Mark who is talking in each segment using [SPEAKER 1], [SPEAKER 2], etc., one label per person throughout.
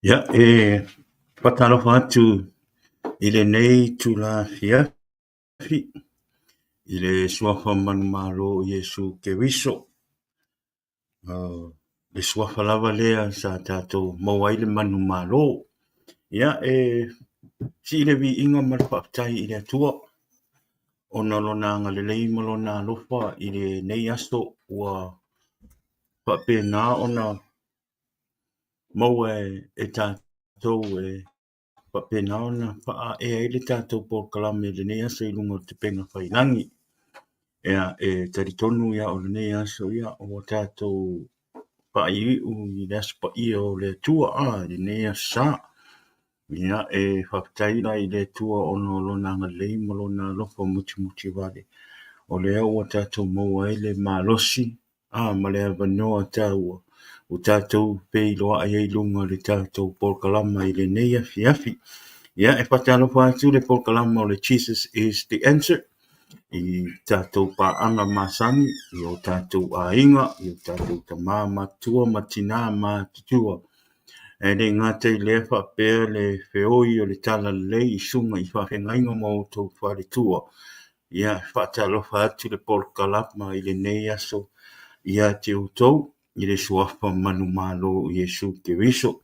[SPEAKER 1] Ia, e faatalofa atu i lenei itula afiafi i le suafa manumalo o Iesu Keriso. Le suafa lava lea sa tatou maua ai le manumalo. Ia, e sii le viiga ma le faafetai i le Atua ona o Lona agalelei ma Lona alofa i lenei aso ua faapena ona maua e tatou e faapena ona faaee ai le tatou polokalame i lenei aso i luga o le Tupega Faiilagi. Ia, e talitonu ia o lenei aso ia ua tatou faaiuiu i le aso paia o le Atua a i lenei aso sa. Ia, e faafetai la i le Atua ona o Lona agalelei ma Lona alofa mutimutivale, o lea ua tatou maua ai le malosi a ma le avanoa taua ua tatou feiloai ai i luga o le tatou polokalama i lenei afiafi. Ia, e faatalofa atu le polokalama o le Jesus is the Answer i tatou paaga masani, i o tatou aiga, i o tatou tama matutua ma tina matutua. E le gata i lea faapea le feoi o le talalelei i susuga i faafeagaiga ma outou faletua. Ia, e faatalofa atu le polokalama i lenei aso ia te outou i le suafa manumalo o Iesu Keriso.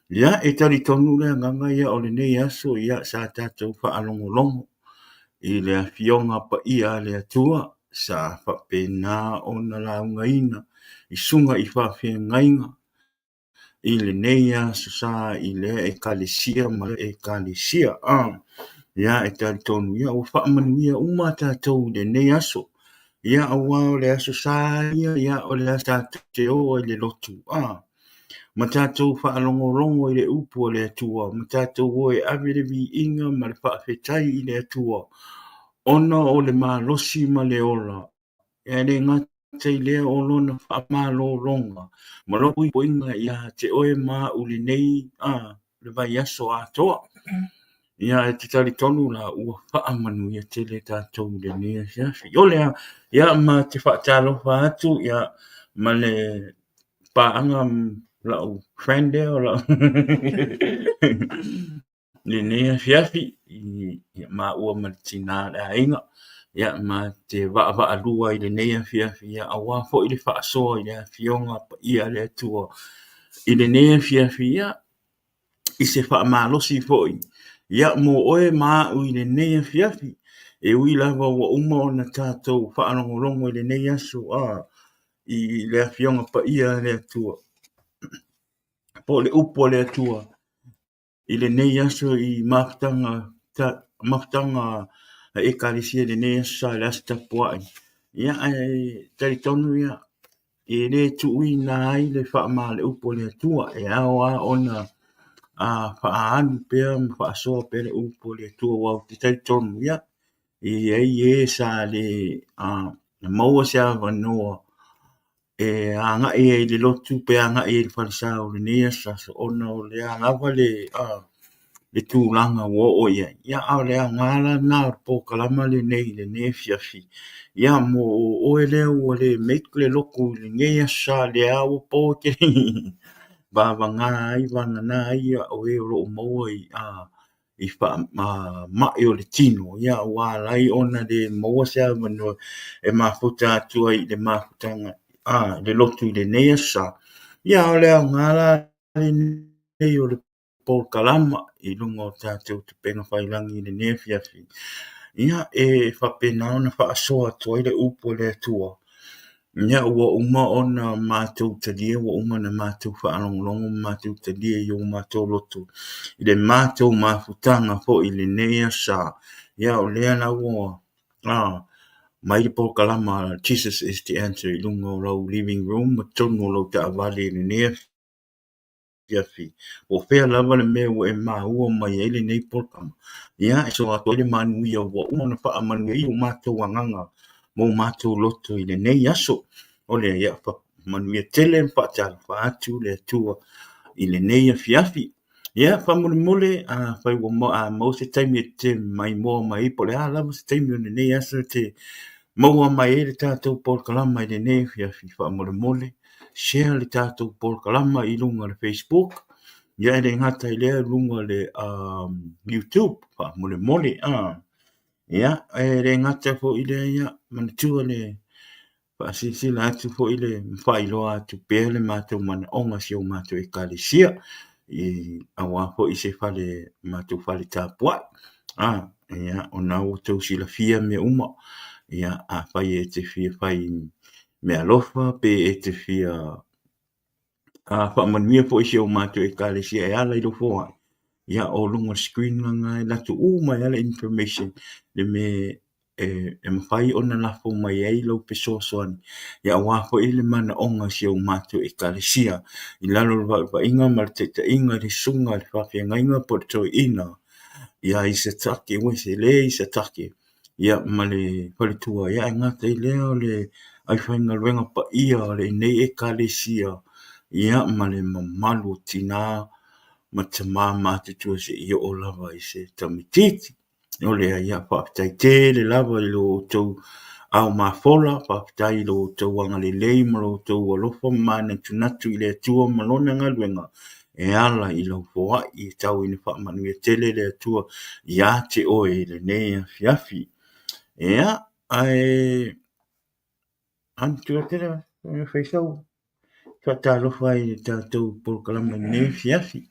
[SPEAKER 1] Ia, e talitonu le agaga ia o lenei aso, ia, sa tatou faalogologo i le Afioga Paia a le Atua sa faapena ona laugaina i susuga i faafeagaiga i lenei aso sa i lea ekalesia ma lea ekalesia. Ia, e talitonu ia ua faamanuia uma tatou i lenei aso. Ia, aua o le aso sa ia, ia o le aso tatou te o ai i le lotu, ma tatou faalogologo i le upu a le Atua, ma tatou o e ave le viiga ma le faafetai i le Atua, ona o le malosi ma le ola. E le gata i lea o lona faamalologa ma lona puipuiga ia te oe ma au i lenei le vaiaso atoa. Ia, e te talitonu la ua faamanuia tele tatou i lenei afiafi. O lea, ia ma te faatalofa atu ia ma le paaga lau friend lea o lau lenei afiafi i maua ma le tina o le aiga, ia ma te vaavaalua i lenei afiafi, ia aua foi le faasoa i le Afioga Paia a le Atua i lenei afiafi, ia i se faamalosi foi ia mo oe ma au i lenei afiafi. E ui lava ua uma ona tatou faalogologo i lenei aso a i le Afioga Paia a le Atua po o le upu a le Atua i lenei aso i mafutaga, mafutaga a Ekalesia i lenei aso sa i le aso tapuai. Ia, ae talitonu ia, e le tuuina ai le faama o le upu a le Atua, e ao lava ona faaalu pea ma faasoa pea le upu a le Atua, aua ou te talitonu ia, e i ai e sa le maua se avanoa e agai ai i le lotu pe agai ai i le falesa o lenei aso ona o le a lava le tulaga ua oo i ai. Ia, a o le aoga la lena o le polokalama lenei i lenei afiafi, ia mo oe lea ua le make le lotu i lenei aso sa, lea ua po tele vavana ai, vagana ai o e o lo o maua i i faamai o le tino, ia ua ala ai ona le maua se avanoa e mafuta atu ai i le mafutaga a le lotu i lenei aso sa. Ia, o le aoga la lenei o le polokalama i luga o tatou Tupega Faiilagi i lenei afiafi, ia e faapena ona faasoa atu ai le upu a le Atua. Ia ua uma ona matou talia, ua uma ona matou faalogologo ma matou talia i o matou loto i le matou mafutaga foi i lenei aso sa. Ia o lea la ua mai le polokalama Jesus is the Answer i luga o lau living room ma totonu o lau taavale i lenei afiafi. Po o fea lava le mea ua e maua mai ai lenei polokalama, ia e soa atu ai le manuia ua uma ona faamanuia ai o matou agaga ma o matou loto i lenei aso. O lea, ia manuia tele ma faatalofa atu le Atua i lenei afiafi. Ia, faamolemole, afai ua maua se taimi e te maimoa mai ai, po o le a lava se taimi o lenei aso e te maua mai ai le tatou polokalama i lenei afiafi, faamolemole, share le tatou polokalama i luga o le Facebook. Ia e le gata i lea i luga o le YouTube faamolemole. Ia e le gata foi i lea, ia manatua le faasilasila atu foi le ma faailoa atu pea le matou manaoga i si o matou ekalesia aua foi se fale matou fale tapuai. Ia o lena ua outou silafia mea uma. Ia afai e te fia fai meaalofa pe e te fia faamanuia foi i si o matou ekalesia e ala i lou foai, ia o luga o le screen lena e alu atu uma ai lava le information le mea e mafai ona lafo mai ai lau fesoasoani, ia aua foi le manaoga o si o matou ekalesia i lalo o le vaivaiga ma le taitaiga i le susuga i le faafeagaiga po o le toeaina ia Isatake Uese le Isatake ia ma le faletua, ia ae gata i lea o le aufaigaluega paia o lenei ekalesia, ia ma le mamalu o tina ma tama matutua seia oo lava i se tamaitiiti. O lea, ia faafetai tele lava i lo outou ao mafola, faafetai i lo outou agalelei ma lo outou alofa ma manatunatu i le Atua ma Lona galuega e ala i lau foai e tau ina faamanuia tele le Atua ia te oe i lenei afiafi. Ia, ae manatua tele fai sau faatalofa ai i le tatou polokalame i lenei afiafi.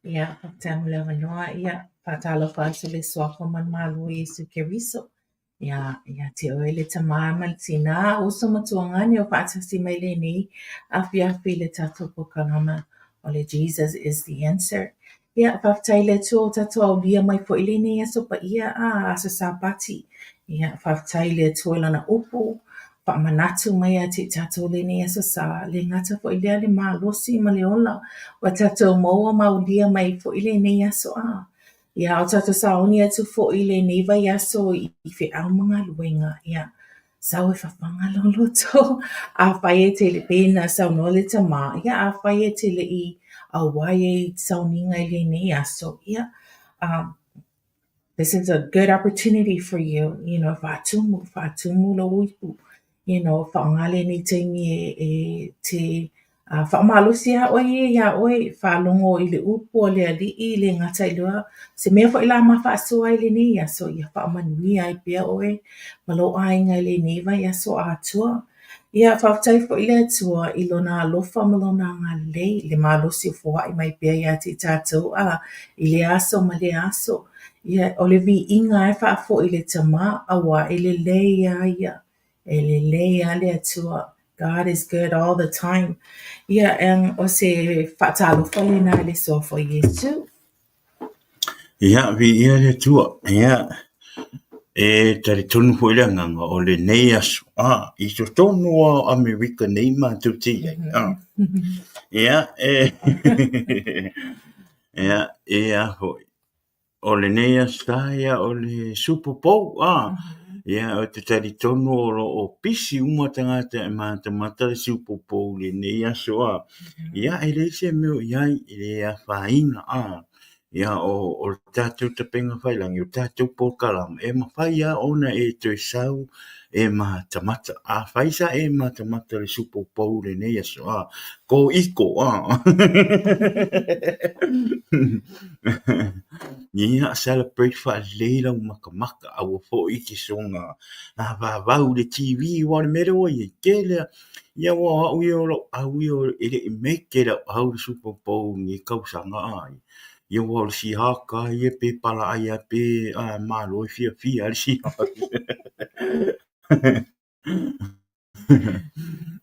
[SPEAKER 2] Ia, faafetai mo le avanoa. Ia, faatalofa atu i le Suafa manumalo o Iesu Keriso. Ia, ia te oe le Tama ma le Tina, uso ma tuagane o faatasi mai lenei afiafi i le tatou polokalama o le Jesus is the Answer. Ia, faafetai i le Atua ua tatou aulia mai foi lenei aso paia, a, aso Sapati. Ia, faafetai i le Atua i lana upu, faamanatu mai ia te i tatou lenei aso sa, le gata foi lea le malosi ma le ola ua tatou maua ma aulia mai foi lenei aso, a. Ia, a o tatou sauni atu foi i lenei vaiaso i feau ma galuega, ia, sau e fafaga lou loto. Afai e te le, pei ona saunoa le tama, ia afai e te le i auai ai i sauniga i lenei aso, ia, um, this is a good opportunity for you, you know, faatumu, faatumu lou ipu, you know, faaaoga lenei taimi e, e te faamalosi lava ʻoe ia iā ʻoe, faalogo i le upu a le Alii, le gata i lea, se mea foi la ma faasoa ai lenei aso, ia faamanuia ai pea ʻoe ma lou aiga i lenei vaiaso atoa. Ia, faafetai foi i le Atua i Lona alofa ma Lona agalelei, le malosi o foai mai pea ia te i tatou a i lea aso ma lea aso. Ia, o le viiga lava e faafoi i le Tama, auā e lelei lava ia. E lelei lava le Atua. God is good all the time. Ia, o se faatalofa lena i le Suafa o Iesu.
[SPEAKER 1] Ia, viia le Atua. Ia, e talitonu foi le agaga o lenei aso, a, i totonu lava o Amerika nei matou te i ai. A, ia, e, ia, e a foi. O lenei aso sa ia o le Super Bowl a, ia ou te talitonu o lo o pisi uma tagata e matamata le Super Bowl i lenei aso a. Ia e leai se mea o i ai, e le afaina a. Ia o o le tatou tapena faiilagi, o le tatou polokalame e mafai lava ona e toe sau e matamata. Afai sa e matamata i le Super Bowl i lenei aso a, go Eagle a. Ia celebrate faalelei lau makamaka, aua foi e te soona vavau i le TV aua o le mea lea ua i ai, tele lava. Ia aua o au ia o lou au ia e le i make e lau au le Super Bowl i lenei tausaga a. Ia aua o le Seahawks lava ia pe palaai lava pe malo e fiafia lava le Seahawks.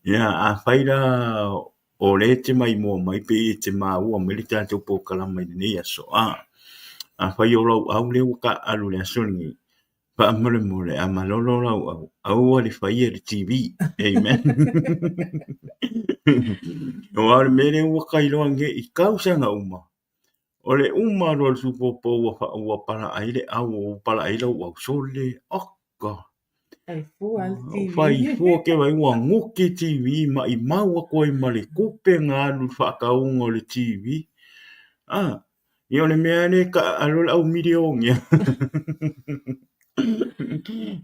[SPEAKER 1] Ia, afai la o lea e te maimoa mai pe e te maua mai le tatou polokalame i lenei aso, a, afai o lau au lea ua taaalo i le aso lenei, faamolemole a malolo lau au, aua le faia le TV. Amen. Aua o le mea lea ua ta iloa nei i tausaga uma, o le uma loa o le Super Bowl ua, ua palaai le au, ua palaai lau au, sole, oka!
[SPEAKER 2] Fai fua le TV.
[SPEAKER 1] Fai fua ke vai ua nuki TV maimau atu ai ma le tupe na alu i le faatauga o le TV. Ah, ia o le mea lea e taaalo le au milionea.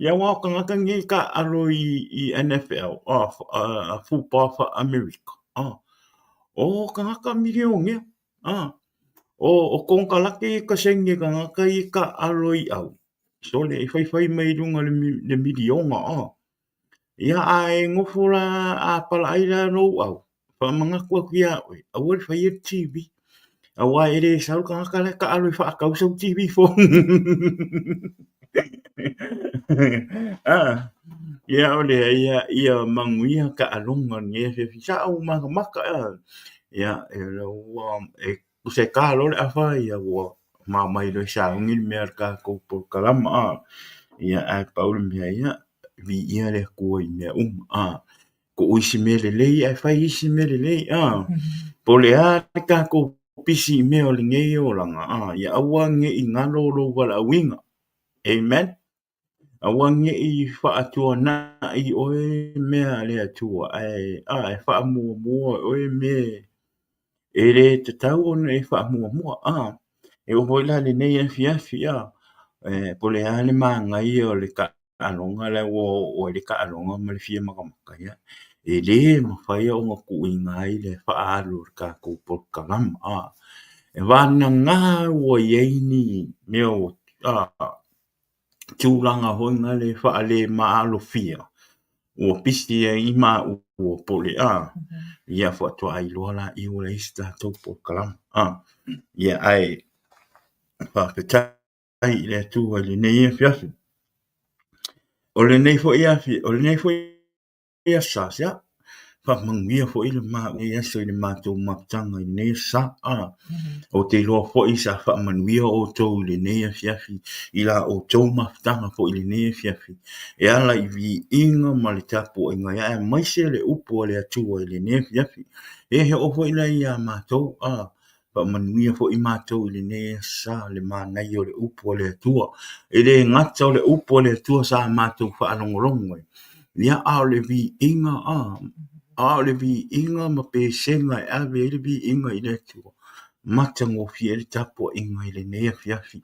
[SPEAKER 1] Ia aua o tagata nei e taaalo i, i NFL, ah, football fa Amerika. Ah, o tagata milionea. O konekarate ia e kasegi e tagata ia e taaalo i au, sole e faifai mai i luga o le miliona. Ia a e nofo la a palaai la lou au, faamanatu atu ia oe, aua le faia le TV, aua e le sau le tagata la e taalo e faatau sau TV fou. Ia o lea, ia, ia manuia taaloga o lenei afiafi. Sa ou matamata, ia, ua, e tusa e ta loa le afa, ia ua ma omai loa e sauni le mea a le tatou polokalama. Ia, ae pau le mea, ia, viia le Atua i mea uma. Tuu isi mea lelei ae fai isi mea lelei. Po o le a le tatou pisi i mea o lenei olaga, ia aua ne i galo lou valaauina. Amen. Aua ne i faatuanai oe mea a le Atua, ae e faamuamua oe mea e le tatau ona e faamuamua. E oo foi la i lenei afiafi, po o le a le manaia o le taaloga la ua oo ai le taaloga ma le fia matamata, ia, e le mafai ona tuuina ai le faaalu o le tatou polokalama. E vagana ua i ai ni mea ua tulaga foi lea faalemaalofia ua pisi ai maua po o le a, ia faatoa iloa laia ua leai se tatou polokalama. Ia ae faafetai i le Atua i lenei afiafi. O lenei foi afi, o lenei foi aso Sa, ia, faamanuia foi le lenei aso i le matou mafutaga i lenei aso Sa. Ou te iloa foi sa faamanuia outou i lenei afiafi i la outou mafutaga foi i lenei afiafi, e ala i viiga ma le tapuaiga, ia aemaise le upu a le Atua i lenei afiafi. E oo foi la ia matou, Faamanuia foi matou i lenei aso Sa, le manaia o le upu a le Atua. E le gata o le upu a le Atua sa matou faalogologo ai, ia, a o le viiga, a o le viiga ma pesega e ave ai le viiga i le Atua, matagofie ai le tapuaiga i lenei afiafi.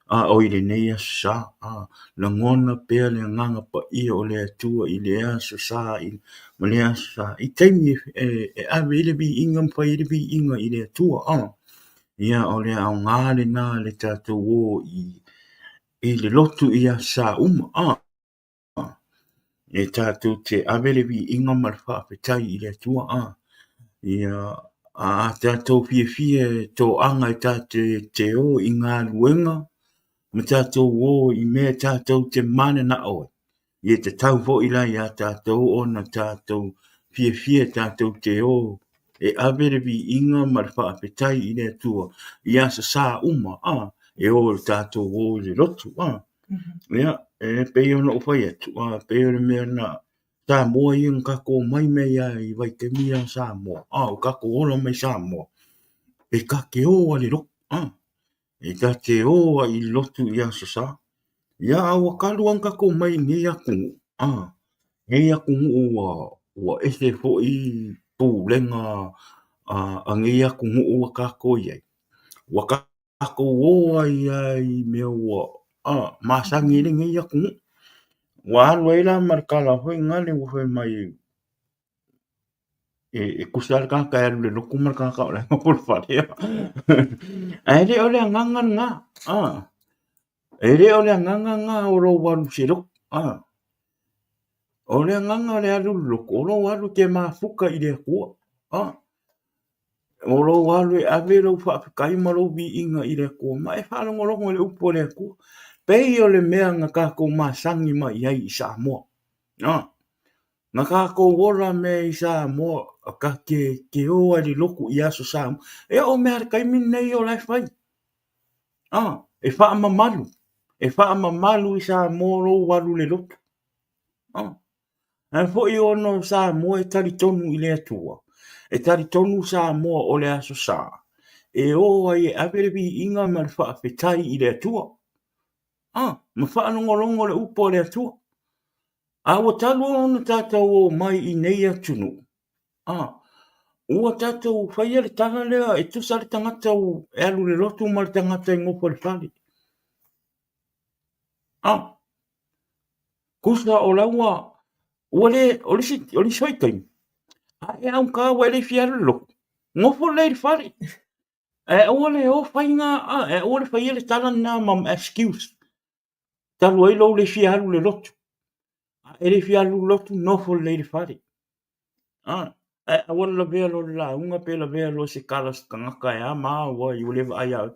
[SPEAKER 1] A o i lenei aso Sa, lagona pea le Agaga Paia o le Atua i lea aso Sa ma lea aso Sa, i taimi e ave ai le viiga ma fai ai le viiga i le Atua. Ia, o le aoga lena le tatou o i le lotu i aso Sa uma. E tatou te ave le viiga ma le faafetai i le Atua. Ia, a tatou fiafia e toaga e tatou te o i galuega ma tatou o i mea tatou te mananao ai, ia tatau foi la ia tatou ona tatou fiafia tatou te o e ave le viiga ma le faafetai i le Atua i aso Sa uma, e o tatou o i le lotu. Ia, e pei ona ou fai atu, pei o le mea na Samoa ia na tatou omai mai lava i vaitaimi ia o Samoa, o tatou ola mai Samoa, e ta te o lava i le lotu, e ta te o lava i le lotu i Aso Sa. Ia, a ua talu lava ona tatou omai i nei atunuu, nei atunuu ua ese foi pulega a nei atunuu ua tatou i ai, ua tatou o ai lava i mea ua masani ai lenei atunuu. Ua alu ai la ma le tala foi lea ua fai mai e tusa lava le tagata e alu i le lotu ma le tagata o la e nofo i le fale. Ae le o le agaga lena, e le o le agaga lena o lou alu i se lotu. O le agaga o le alu i le lotu, o lou alu e te mafuta i le Atua. O lou alu e ave lou faafetai ma lou viiga i le Atua ma e faalogologo i le upu a le Atua. Pei o le mea na tatou masani mai ai i Samoa. Na tatou ola mea i Samoa ta te o ai i le lotu i Aso Sa. E oo mai lava i le taimi lenei o la e fai. E faamamalu, e faamamalu i Samoa lou alu i le lotu. Ae foi ona o Samoa e talitonu i le Atua, e talitonu Samoa o le Aso Sa, e o ai e ave le viiga ma le faafetai i le Atua, ma faalogologo le upu a le Atua. A ua talu ona tatou omai i nei atunuu, ua tatou faia le tala lea e tusa le tagata e alu i le lotu ma le tagata e nofo i le fale. Tusa o la ua, ua le, o le isi, o le isi foi taimi, a e augata ua e le fia alu i le lotu, nofo lelei i le fale. Ae aua le o fai na, ae aua le faia le tala lena ma excuse. Talu ai lou le fia alu i le lotu. A e le fia alu i le lotu, nofo lelei i le fale. Ae aua le lavea loa i le lauga pe lavea loa i se tala a se tagata e a ma a ua le vaai ia oe.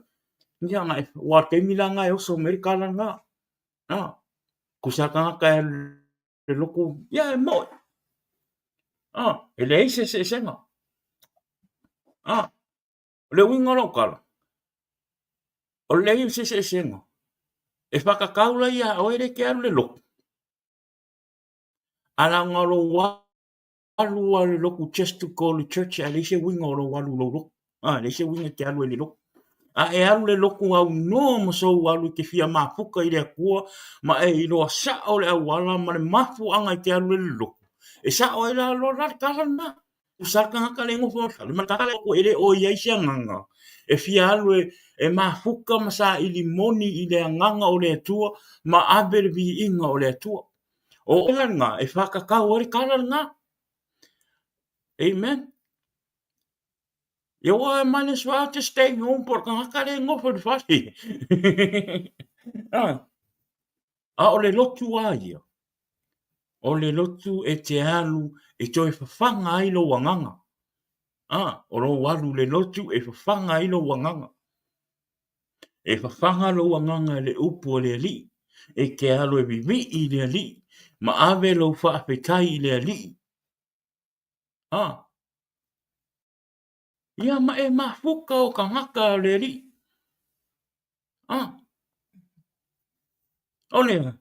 [SPEAKER 1] Ia, aua o le taimi la lena e oso mai ai le tala lena. Tusa lava tagata e alu i le lotu, ia e moe. E leai se eseesega. O le uiga o lau tala, o le leai o se eseesega, e faatatau la ia oe lea e te alu i le lotu, a leaga o lou alu lava i le lotu just to go to church ae leai se uiga o lou alu i lou lotu. A, leai se uiga e te alu ai i le lotu. A e alu i le lotu aunoa ma sou alu e te fia mafuta i le Atua ma e iloa sao le auala ma le mafuaaga e te alu ai i le lotu, e sao ai la loa la le tala lena. Tusa le tagata le nofo ma le e le o i ai se agaga e fia alu e mafuta ma saili moni i le agaga o le Atua ma ave le viiga o le Atua. O oe lena e faatatau ai le tala lena. Amen. Ia well, I might as well just stay home po o le tagata lea e nofo i le fale. A o le lotu a ia, o le lotu e te alu e toe fafaga ai lou agaga. A, o lou alu i le lotu e fafaga ai lou agaga. E fafaga lou agaga i le upu a le Alii, e te alu e vivii i le Alii, ma ave lou faafetai i le Alii. A, Ia ma e mafuta o tagata o le Alii. Ah. O le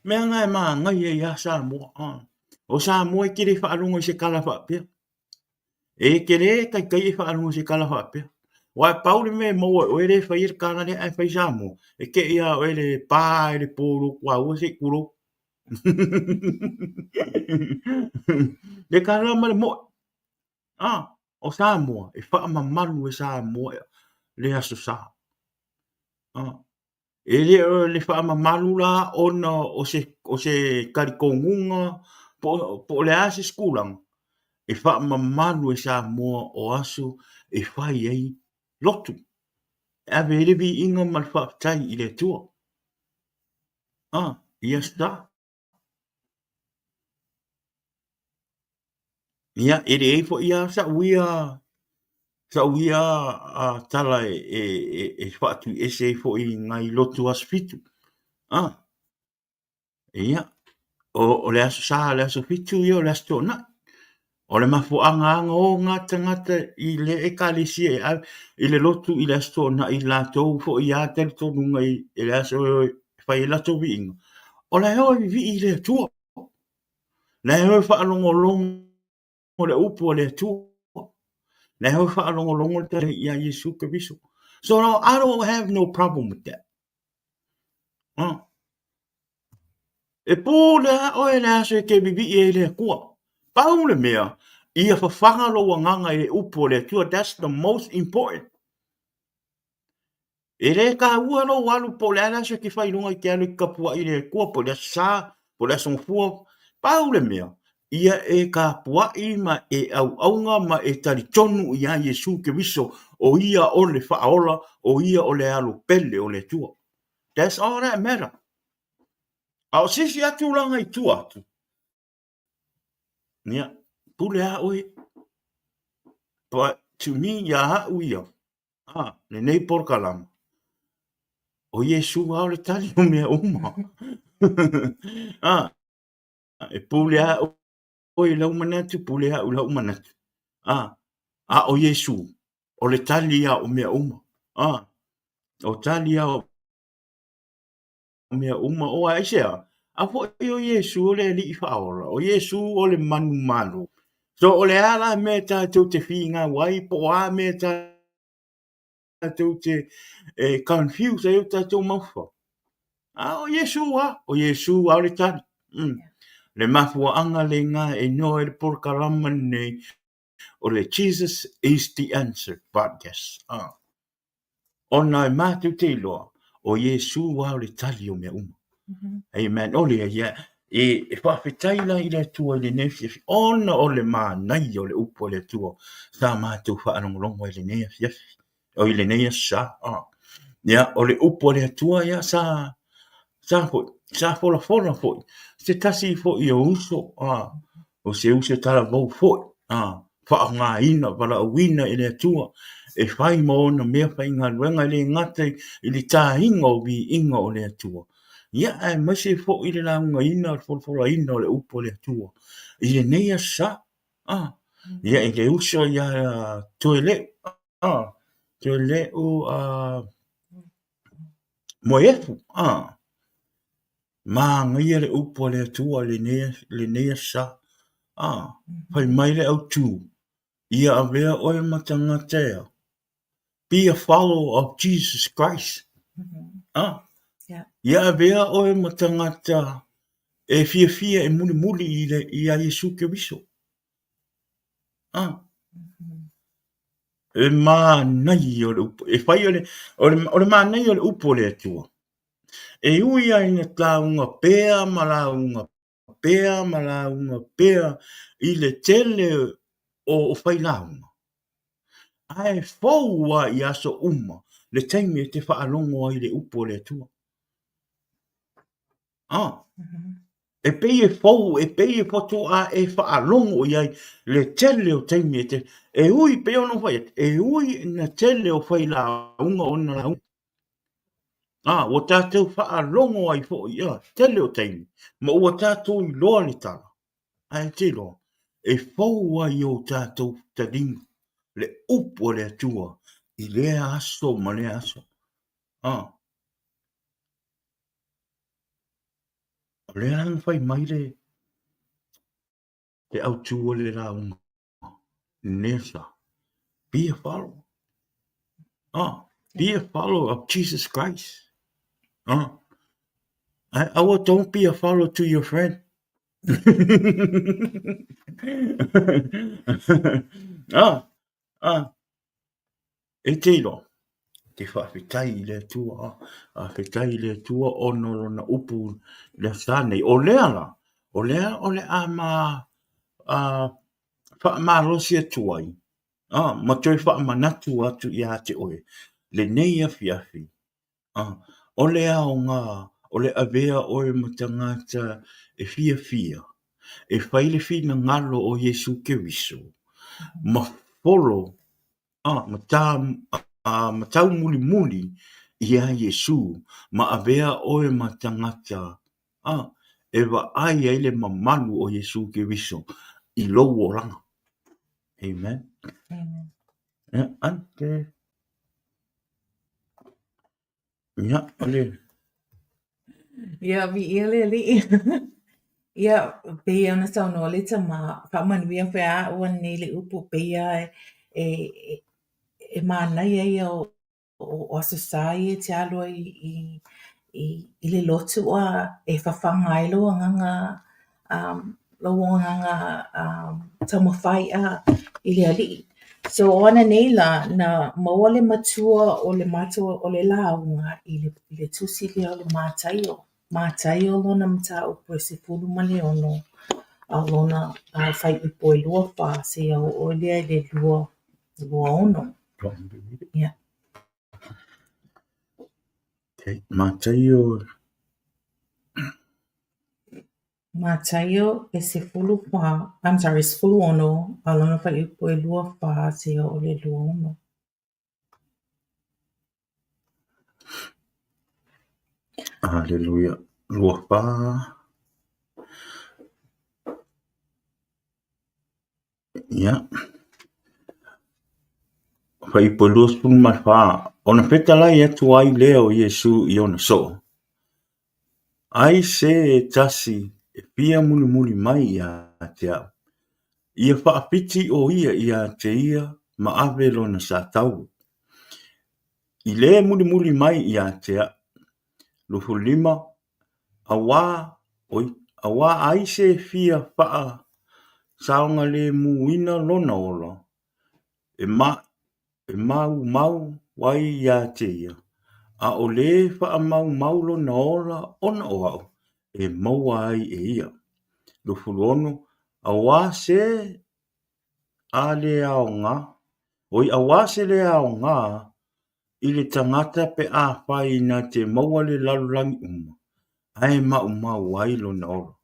[SPEAKER 1] mea na e manaia ia Samoa. Ah. O Samoa e te le faalogo i se tala faapea. E te le taitai e faalogo i se tala faapea. Aua e pau le mea e maua e oe lea e fai ai le tala lea ae fai Samoa, e te i a oe le pa i le po i lou tuaua se i tulou. Le tala ma le moe. A, o Samoa, e faamamalu e Samoa le Aso Sa. A, e le o le faamamalu la ona o se, o se talitonuga po, po o le a se isi tulaga, e faamamalu e Samoa o aso e fai ai lotu, e ave ai le viiga ma le faafetai i le Atua. A, i Aso Sa. Ia, e leai foi lava sa'u ia sa'u ia tala e faatuiese ai foi i nai lotu Aso Fitu. Ia, o le Aso Sa le Aso Fitu ia o le Aso Toonai. O le mafuaaga lava o na tagata i le Ekalesia e ave i le lotu i le Aso Toonai i latou foi lava talitonuga i le aso e fai ai latou viiga, o la e o e vivii i le Atua. La e o e faalogologo le upu a le Atua. La e o e faalogologo le tala ia Iesu Keriso. So I don't have no problem with that. E pule lava oe le aso e te vivii ai i le Atua. Pau le mea, ia fafaga lou agaga i le upu a le Atua. That's the most important. E le taua lou alu po o le a le aso e te fai i luga i te alu e te tapuai i le Atua po o le Aso Sa, po o le Aso Gafua. Pau le mea, ia e tapuai ma e auauna ma e talitonu ia Iesu Keriso o Ia o le Faaola, o Ia o le Alo pele o le Atua. That's all that matter. A o se isi lava tulaga i tua atu, Ia, pule a oe. But to me, ia a'u ia, a, lenei polokalama, o Iesu lava o le tali o mea uma. A, e pule a oe i lau manatu, pule a'u i la'u manatu. A, a o Iesu, o le tali ia o mea uma. A, o tali ia o mea uma, o aisea? A foi o Iesu o le Alii Faaola, o Iesu o le Manumalo. So o le a la mea tatou te finau ai, po o a mea tatou te e, confuse ai o tatou maufau. A o Iesu a, o Iesu a o le tali. Le mafuaaga lena e igoa ai le polokalama lenei o le Jesus is the Answer podcast. Ah. Ona e matou te iloa, o Iesu lava o le tali o mea uma. Amen. O lea ia, e faafetai la i le Atua i lenei afiafi, ona o le manaia o le upu a le Atua sa matou faalogologo ai i lenei afiafi. oi lenei aso sa. Ia, o le upu a le Atua ia sa sa foi, sa folafola foi se tasi foi o uso, o se uso talavou foi, faaaogaina, valaauina e le Atua e fai ma ona mea faigaluega, e le gata i le taina o viiga o le Atua, ia aemaise foi le laugaina, le folafolaina o le upu a le Atua i lenei aso sa. Ia i le uso ia Toeleu, Toeleu Moeefu, manaia le upu a le Atua i lenei aso sa. Fai mai le autu, ia avea oe ma tagata ea, be a follower of Jesus Christ. Ia avea oe ma tagata e fiafia e mulimuli i a Iesu Keriso. E manaia o le upu, e fai o le, o le, o le manaia o le upu o le Atua. E ui lava ina lauga pea ma lauga pea ma lauga pea i le tele o failauga, ae fou lava i aso uma le taimi e te faalogo ai i le upu o le Atua. Ah. E pei e fou, e pei e faatoa e faalogo i ai le tele o taimi e te, e ui, pei ona ou fai atu, e ui ina tele o failauga ona lauga. Ah, ua tatou faalogo ai foi i le tele o taimi, ma ua tatou iloa le tala. Ae e te iloa, e fou ai i o tatou taliga le upu a le Atua i lea aso ma lea aso. Ah. O lea la na fai mai le le autū o le lauga Nessa, be a follower. Ah, be a follower of Jesus Christ. Ah, aua don't be a follower to your friend. Ah, ah. E te iloa, te faafetai i le Atua, faafetai i le Atua ona o lona upu i le aso sa nei. O lea la, o lea o le a ma faamalosi atu ai, ma toe faamanatu atu ia te oe lenei afiafi, o le aoga o le avea oe ma tagata e fiafia e fai le finagalo o Iesu Keriso ma folo ma taumulimuli iā Iesu ma avea oe ma tagata e vaai ai le mamalu o Iesu Keriso i lou olaga. Amen. Amen. Ia, ante. Ia, o le...
[SPEAKER 2] Ia, viia le Alii. Ia, pei ona saunoa le tama, faamanuia foi ia au ananei le upu pei lava e, e, e manaia ia o, o Aso Sa ia e te alu ai i, i, i le lotu a e fafaga ai lou agaga lou agaga taumafai i le Alii. So o ananei la, na maua le matua o le matou o le lauga i le, i le tusi lea o le Mataio. Mataio lona mataupu e 16 a o lona fuaiupu e 24 seia oo lea i le 26. Yeah.
[SPEAKER 1] Okay. Mataio
[SPEAKER 2] Mataio e 14, I'm sorry, 16, a lona fuaiupu e 24 seia oo i le 26.
[SPEAKER 1] Aleluia. 24. Ia. Fuaiupu e 24. Ona fetalai atu ai lea o Iesu i ona soo. Ai se e tasi e fia mulimuli mai ia te au, ia faapiti ʻo ia iā te ia ma ave lona sataua. I le mulimuli mai ia te au. 25, Auā, oi, auā ai se fia fahasaogalemuina lona ola, e ma, e maumau ai iā te ia, a ʻo le faamaumau lona ola ona o aʻu, e maua ai e ia. 26, Auā se a le aoga, oi, auā se le aoga. i le tagata pe afai na te maua le lalolagi uma, ae maumau ai lona ola?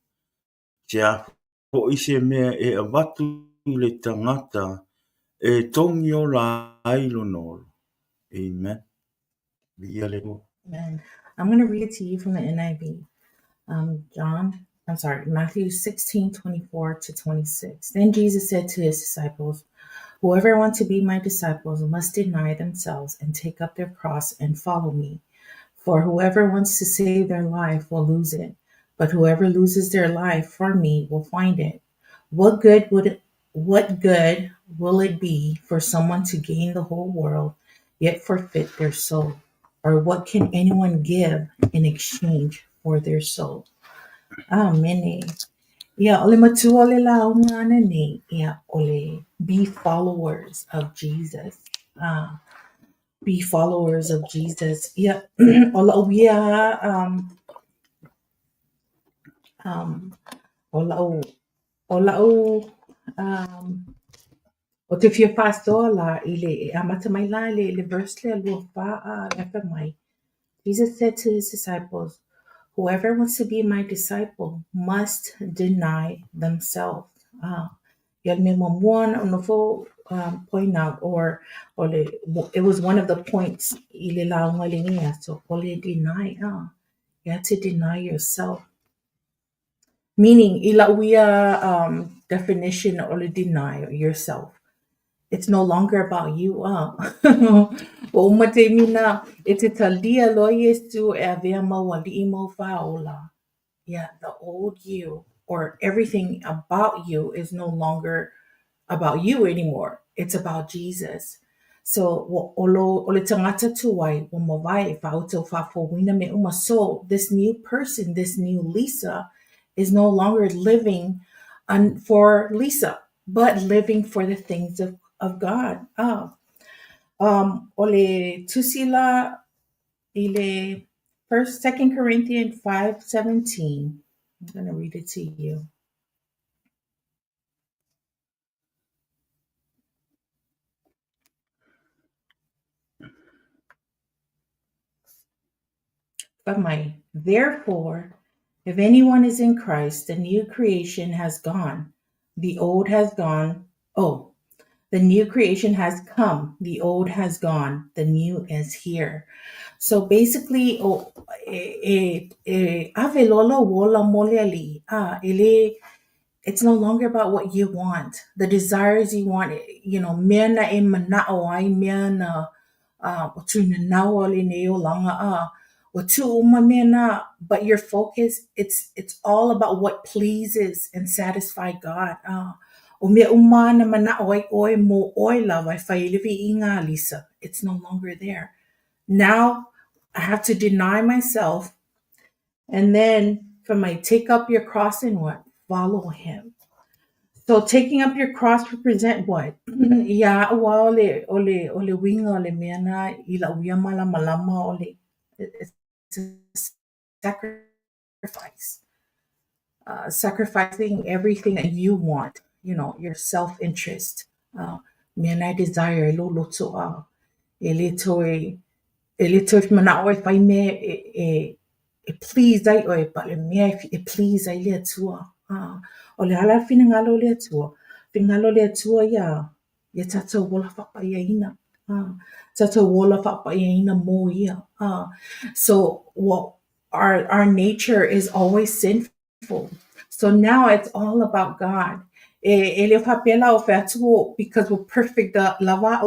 [SPEAKER 1] Se a foi se mea e avatu i le tagata e togi ola ai lona ola? Amen. Viia le Atua.
[SPEAKER 2] Amen. I'm going to read it to you from the NIV. John, I'm sorry, Matthew 16, 24 to 26. Then Jesus said to his disciples, Whoever wants to be my disciples must deny themselves and take up their cross and follow me. For whoever wants to save their life will lose it, but whoever loses their life for me will find it. What good would it, what good will it be for someone to gain the whole world yet forfeit their soul? Or what can anyone give in exchange for their soul? Amene. Ia, o le matua o le lauga ana nei, ia, o le be followers of Jesus. Ah, be followers of Jesus. Ia, o la'u ia, o la'u, o la'u, Ou te fia faasoa la i le e amata mai la i le, le verse lea lua fa a le fai mai. Jesus said to his disciples, Whoever wants to be my disciple must deny themselves. Ah, ia le mea muamua na ou nofo point out or o le, it was one of the points i le lauga i lenei aso, o le deny, ah. You have to deny yourself. Meaning, i la'u ia definition o le deny yourself, it's no longer about you, ah. Ua uma taimi na e te talia loa Iesu e avea ma ou ali'i ma ou fāola. Yeah, the old you or everything about you is no longer about you anymore. It's about Jesus. So, ua, o, lo, o le tagata tuai, ua mavae, fāuta ua faafouina mea uma. So, this new person, this new Lisa, is no longer living un, for Lisa, but living for the things of, of God. Ah. O le tusi la i le first, Second Corinthians 5:17. I'm going to read it to you. Fai mai, therefore, if anyone is in Christ, the new creation has gone. The old has gone. Oh, the new creation has come. The old has gone. The new is here. So basically, oh, e, e, e ave loa lou ola mo le Alii. Ah, e le, it's no longer about what you want, the desires you want, mea na e mana'o ai, mea na o tūnanau o lenei olaga, a ua tuu uma mea na, but your focus, it's all about what pleases and satisfy God. O mea uma na mana'o ai ʻoe mo ʻoe lava e fai ai le viiga a Lisa, it's no longer there. Now, I have to deny myself and then fai mai take up your cross and what? Follow him. So taking up your cross represent what? Ia a'u a o le, o le, o le uiga o le mea na i la'u ia malamalama o le, it's a sacrifice. Sacrificing everything that you want, your self-interest. Mea na e desire e lou loto a e le toe e le toe mana'o e fai mea e, e, e please ai ʻoe, but le mea e please ai le Atua. Ah, o le a la le finagalo o le Atua? Finagalo o le Atua ia, ia tatou ola faapaiaina. Ah, tatou ola faapaiaina mo ia. Ah, so, well, our nature is always sinful. So now it's all about God. E, e le faapea la o fai atu because we're perfect lava.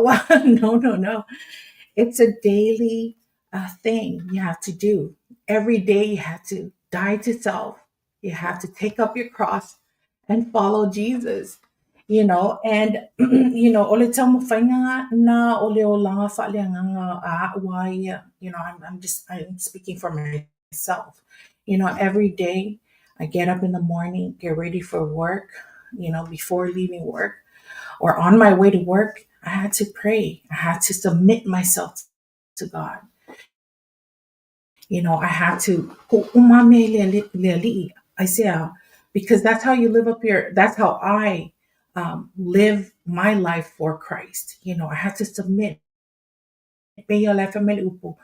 [SPEAKER 2] No, no, no. It's a daily thing you have to do. Every day you have to die to self. You have to take up your cross and follow Jesus. And, o le taumafaiga na o le olaga faaleagaga a a'u a ia, I'm speaking for myself. Every day I get up in the morning, get ready for work, before leaving work or on my way to work, I had to pray. I had to submit myself to God. I had to, Isaiah, because that's how you live up here. That's how I live my life for Christ. I had to submit Pei o le a fai mai le upu,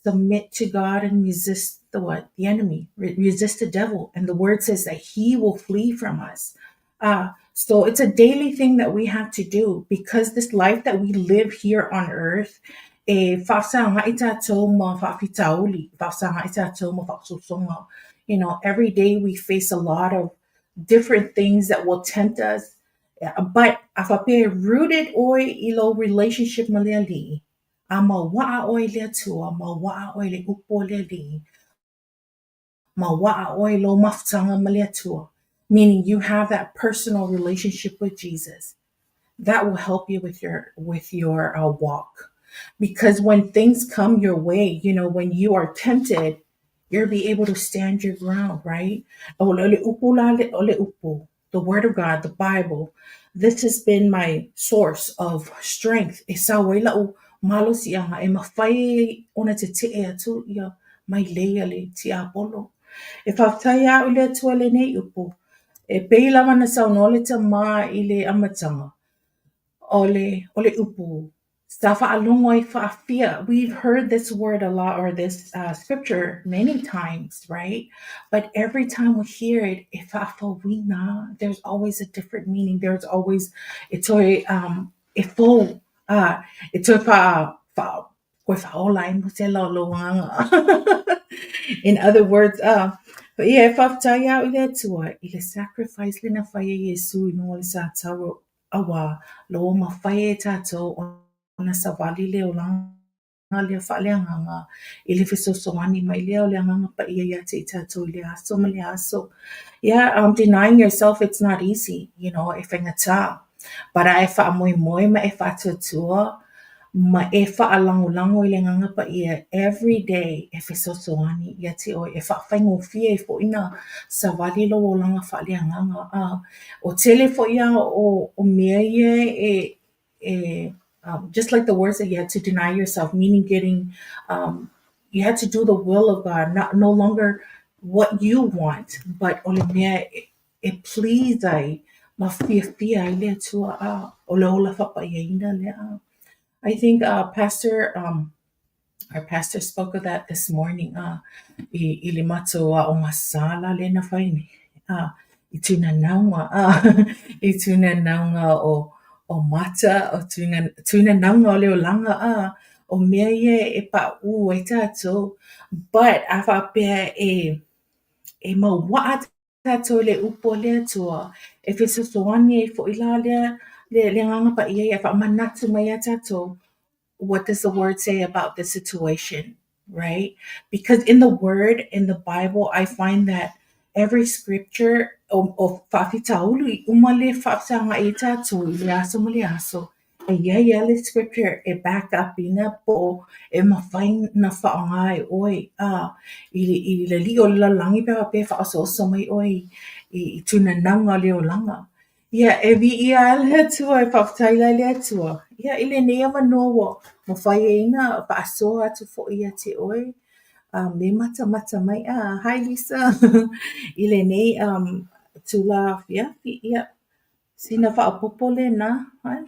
[SPEAKER 2] submit to God and resist the what? The enemy. Resist the devil. And the word says that he will flee from us. So it's a daily thing that we have to do because this life that we live here on earth, e faafesagaai tatou ma faafitauli, faafesagaai tatou ma faaososoga. Every day we face a lot of different things that will tempt us. But a faapea e rooted ʻoe i lou relationship ma le Alii, a mauaa ʻoe i le Atua, mauaa ʻoe i le upu a le Alii, mauaa ʻoe i lou mafutaga ma le Atua, meaning you have that personal relationship with Jesus, that will help you with your walk. Because when things come your way, when you are tempted, you'll be able to stand your ground, right? O le upu la o le upu, the word of God, the Bible. This has been my source of strength. E sau ai la'u malosi'aga e mafai ai ona tete'e atu ia mailei a le tiapolo. E faafetai a'u i le Atua lenei upu. E pei lava na saunoa le tamā i le amataga. O le upu sa faalogo ai faafia. We've heard this word a lot or this scripture many times, right? But every time we hear it, e faafouina, there's always a different meaning. There's always, e toe, e fou, e toe fa, fa, koe whaola ai mo te lau agaga. In other words, ia e faafetai a'u i le Atua i le sacrifice lea na fai e Iesu i luga o le satau auā ua mafai e tatou ona savali le olaga lea faaleagaga i le fesoasoani mai lea o le Agaga Paia ia te i tatou i le aso ma le aso. Yeah, denying yourself, it's not easy, e faigata. But a e faamoemoe ma e faatuatua ma e faalagolago i le Agaga Paia every day e fesoasoani ia te ʻoe e faafaigofie ai foʻi na savali lou olaga faaleagaga. O tele foʻi a o mea ia e just like the words that you had to deny yourself, meaning getting, you had to do the will of God, not no longer what you want, but o le mea e please ai ma fiafia ai le Atua a o le ola faapaiaina lea. I think Pastor, our pastor spoke of that this morning i le matou aoga sa la le na fai nei i tunanauga o mata o tunanauga o le olaga o mea ia e pa'u ai tatou. But a faapea e mauaa tatou i le upu a le Atua e fesoasoani ai foʻi la lea le Agaga Paia ia e faamanatu mai iā tatou, what does the word say about this situation, right? Because in the word, in the Bible, I find that every scripture o faafitauli uma le faafesagaʻi ai tatou i le aso ma le aso, e iai lava le scripture e back up ina po o e mafai na faaaoga e ʻoe i le alii o le lalolagi pe a faapea e faaosooso mai ʻoe i tunanauga o le olaga. Ia, e viia ai le Atua, e faafetai la i le Atua. Ia, i lenei avanoa ua mafai ai na faasoa atu foʻi ia te ʻoe me matamata mai. Hi Lisa, i lenei tula afiafi. Ia, sina faaopoopo lena. Ai?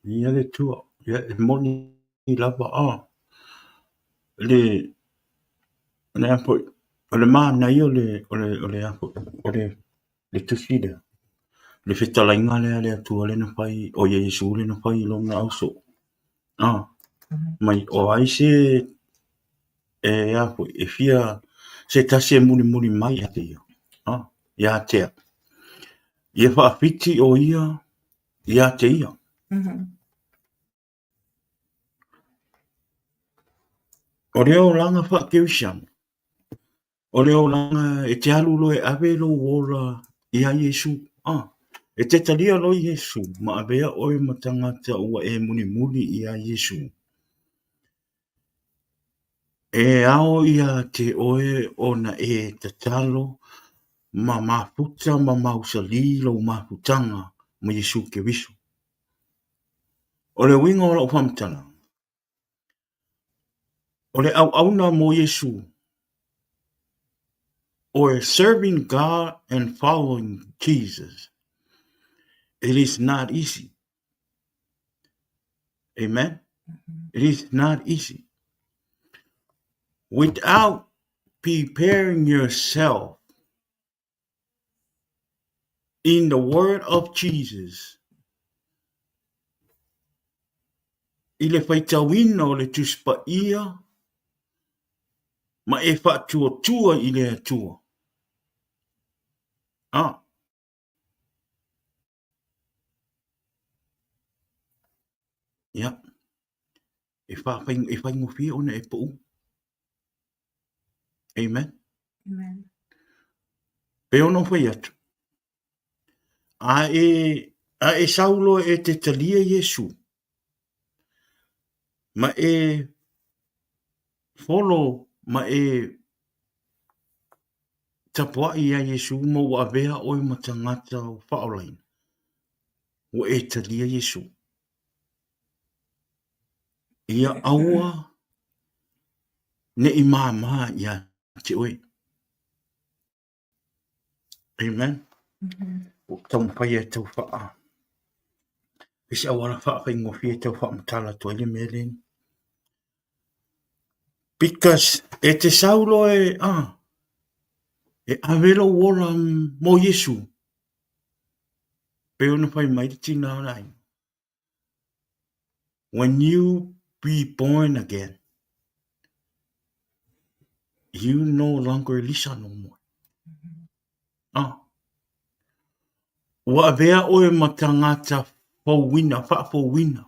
[SPEAKER 1] Ia le Atua, ia e moni lava a. Le a foʻi, o le manaia o le a foʻi, o le tusi lea, le fetalaiga lea a le Atua lea na fai, o Iesu lea na fai i lona ausoo. Mai o ai se e a foʻi, e fia se tasi e mulimuli mai ia te ia, ia te a'u. Ia faafiti o ia ia te ia. O le olaga faakerisiano, o le olaga e te alu loa e ave lou ola iā Iesu. E te talia loa Iesu ma avea ʻoe ma tagata ua e mulimuli iā Iesu. E ao ia te ʻoe ona e tatalo ma mafuta ma mausali lou mafutaga ma Iesu Keriso. O le uiga o lau faamatalaga, o le auauna mo Iesu, o serving God and following Jesus, it is not easy. Amen. It is not easy. Without preparing yourself in the word of Jesus, i le faitauina o le Tusi Paia ma e faatuatua i le Atua. Ah. Ia, e whawhai, e whaingofie ona e puu. Amen.
[SPEAKER 2] Amen.
[SPEAKER 1] Pe ono whai atu. A e, a e saulo e te talia Iesu, ma e follow, ma e tapuaʻi iā Iesū ma ua avea ʻoe ma tagata ua faaolaina, ua e talia Iesū. Ia aua neʻi māmā iā te ʻoe. Amen. Ua taumafai e tau whaa. I se auala whaawhaingofie e tau whaamatala atu ai le mea leni. Because e te sau loa e, ah, e ave lou ola mo Iesu. Pei ona fai mai le tina o le aiga. When you be born again, you no longer Lisa no more. Ah. Ua avea ʻoe ma tagata fouina, faafouina.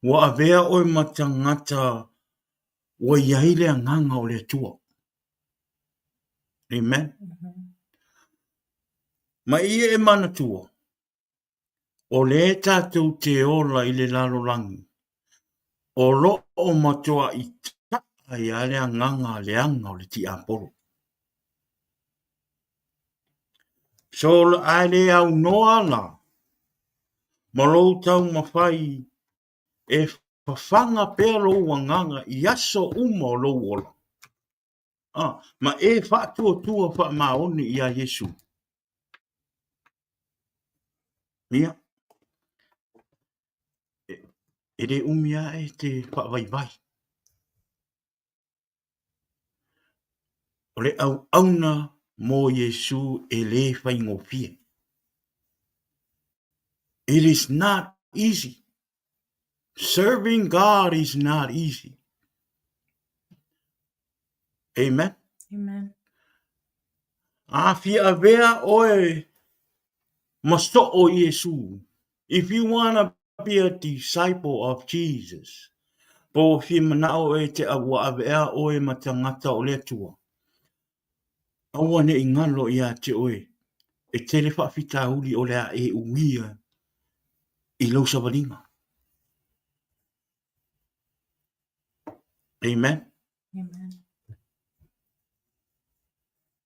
[SPEAKER 1] Ua avea ʻoe ma tagata ua i ai le agaga o le Atua. Amen. Ma ia e manatua, o lea tatou te ola i le lalolagi, o loo matuai taʻa ai lava le agaga leaga o le tiapolo. So a e le aunoa la ma lou taumafai e fafaga pea lou agaga i aso uma o lou ola, ah, ma e faatuatua faamaoni iā Iesu. Ia, e le umi lava e te faavaivai. O le auauna mo Iesu e lē faigofie. It is not easy. Serving God is not easy. Amen.
[SPEAKER 2] Amen.
[SPEAKER 1] A fia avea ʻoe ma soo Iesu. If you wanna be a disciple of Jesus, po ua fia manaʻo ʻoe e te ua aveʻea ʻoe ma tagata o le Atua, aua neʻi galo iā te ʻoe e tele faafitauli o le a e uia i lou savaliga. Amen.
[SPEAKER 2] Amen.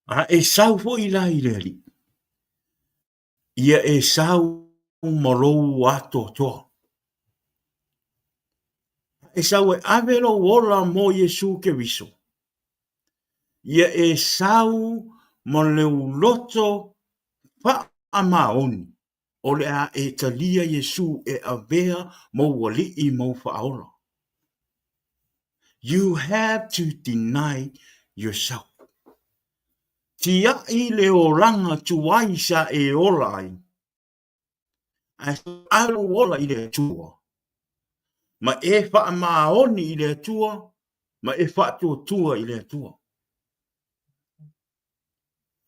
[SPEAKER 1] A e sau foi la i le Alii. Ia e sau ma lou atoatoa. E sau e ave lou ola mo Iesu Keriso. Ia e sau ma lou loto faamaoni o le a e talia Iesu e avea mou alii mou faaola. You have to deny yourself. Tiaʻi le olaga tuai sa e ola ai, ae ave lou ola i le Atua, ma e faamaoni i le Atua, ma e faatuatua i le Atua.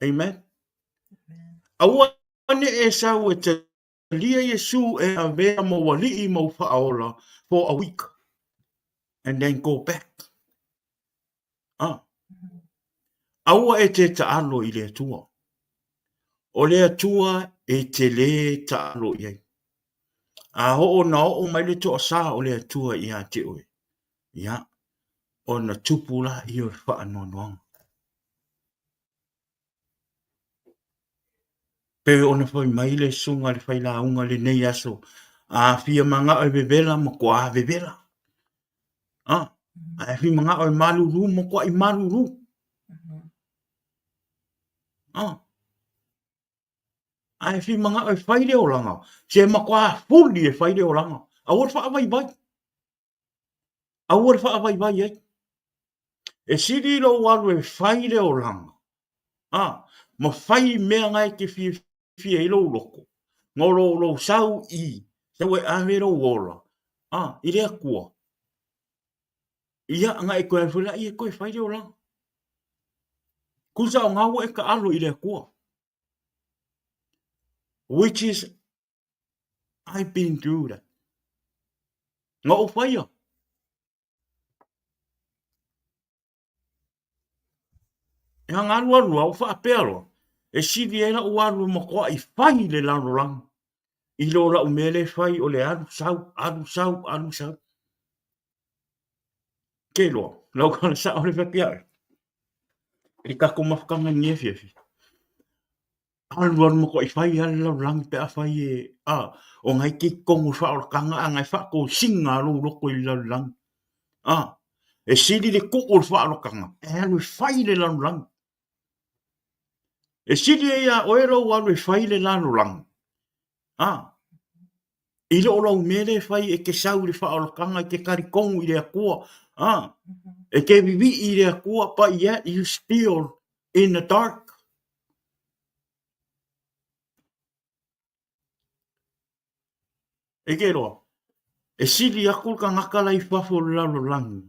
[SPEAKER 1] Amen. Aua neʻi e sau e talia Iesu e avea mou alii mou faaola for a week and then go back. Ah. Aua e te taalo i le Atua. O le Atua e te lē taalo i ai. A oo na oo mai le toasā o le Atua iā te oe, ia, ona tupu laia o le faanoanoaga. Pei ona fai mai le susuga i le failauga i lenei aso, a fia manao e vevela, matua vevela. Ah, a fia manao e malulu, matuai malulu. Ah. A e fia manao e fai le olaga, se matua fuli e fai le olaga. Aua le faavaivai. Aua le faavaivai ai. E sili lou alu e fai le olaga, a, ma fai mea na e te fiafia ai lou loto, na o lou, lou sau i, sau e ave lou ola, a, i le Atua. Ia, na e toe alu foi laia e toe fai le olaga. Tusa o na ua e taalo i le Atua. Which is, I've been through that. Na ou faia. E hanga alualu loa, ua faapea loa, e sili ai lau alu e matuai fai le lalolagi i lo lau mea lea e fai o le alu sau, alu sau, alu sau. Ke loa, lau tala sao le fai atu ia oe, i le tatou mafutaga i lenei afiafi, Alualu matuai fai lava le lalolagi pe afai e, a, o na e te i totonu o le faaolataga a na e faatosina lou loto i le lalolagi. A, e sili le tuu o le faaolataga ae alu e fai le lalolagi. E sili ai iā oe lou alu e fai le lalolagi, a, i lo lau mea lea e fai e te sau i le faaolataga e te talitonu i le Atua, a, e te vivii i le Atua, but yet you still in the dark. E ke loa, e sili aku le tagata la i fafo o le lalolagi,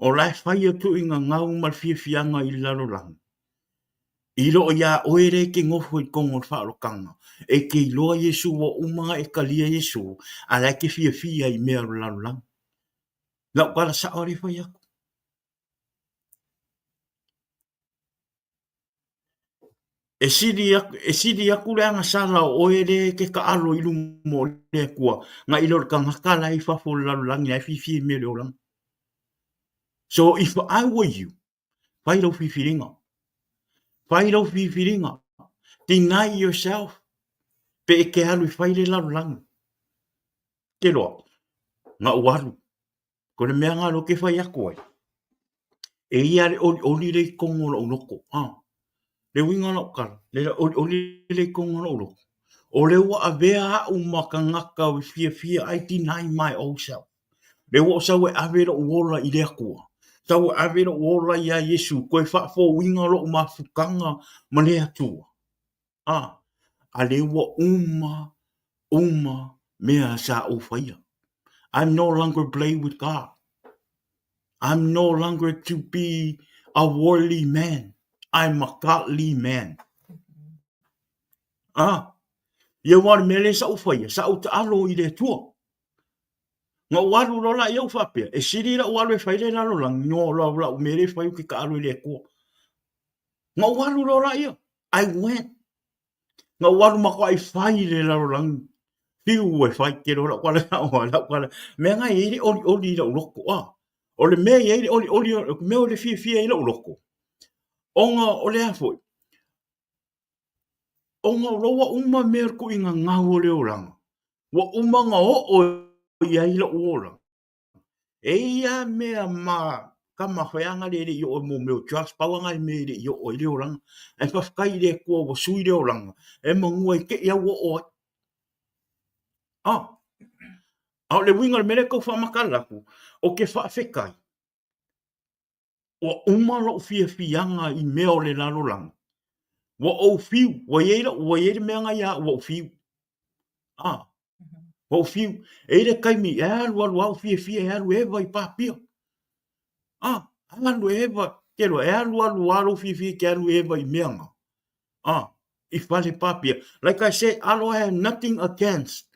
[SPEAKER 1] o la e fai atu i gagau ma le fiafiaga i le lalolagi, i loo iā oe lea e te nofo i totonu o le faaolataga, e te iloa Iesu ua uma ona e talia Iesu, a la e te fiafia i mea o le lalolagi. Lau tala sao lea e fai atu. E sili aku, e sili aku le agasala o oe lea e te taalo i luma o le Atua, nai lo le tagata la e i fafo o le lalolagi la e fiafia i mea o le olaga. So if I were you, fai lau filifiliga. Fai lau filifiliga. Deny yourself pe e te alu e fai le lalolagi. Te loa, na ou alu. Ko le mea ngā ke whai aku ai. E ia le oli oli le i kongo lou loko. Ha. Le uiga lau kala, le oli oli le i kongo lou loko. O le ua avea au ma kangaka o fiafia, I deny my own self. Le ua o sau e ave lou ola i le Atua. Sau e ave lou ola iā Iesu, toe faafouina lou mafutaga ma le Atua. A, a le ua uma, uma mea sa ou faia. I'm no longer play with God. I'm no longer to be a worldly man. I'm a godly man. A, ia ua o le mea lea sa ou faia, sa ou taalo i le Atua. Na ou alu loa la ia ou faapea, e sili lau alu e fai le lalolagi no lau lau mea lea e fai ou te taalo i le Atua. Na ou alu loa la ia, I went. Na ou alu matuai fai le lalolagi. Fiu e fai, te loa lau tala sao lau tala. Mea na e i ai le olioli i lou loto, a. O le mea e i ai le olioli, o le mea o le fiafia ai lou loto, ona o le a foi, Ona o lou ua uma mea o le tuuina gau o le olaga, ua uma ona oo i ai lou olaga. E i ai lava mea ma tama foi a le le i oo i mea o drugs, pau lava nai mea e le i oo ai le olaga. Ae faafetai i le Atua ua sui le olaga, e manua i te i au ua oo ai. A o le uiga o le mea lea e tau faamatala atu, ou te faafetai Ua uma lou fiafiaga i mea o le lalolagi. Ua ou fiu, ua i ai lau, ua i ai le mea na ia au ua ou fiu. Ah, ua ou fiu. E i ai le taimi e alu alu lava ou fiafia e alu e eva i pāpia. Ah, alu e eva, te loa, e alu alu lava lou fiafia e te alu e eva i mea na. Ah, i fale pāpia. Like I said, Alo, I have nothing against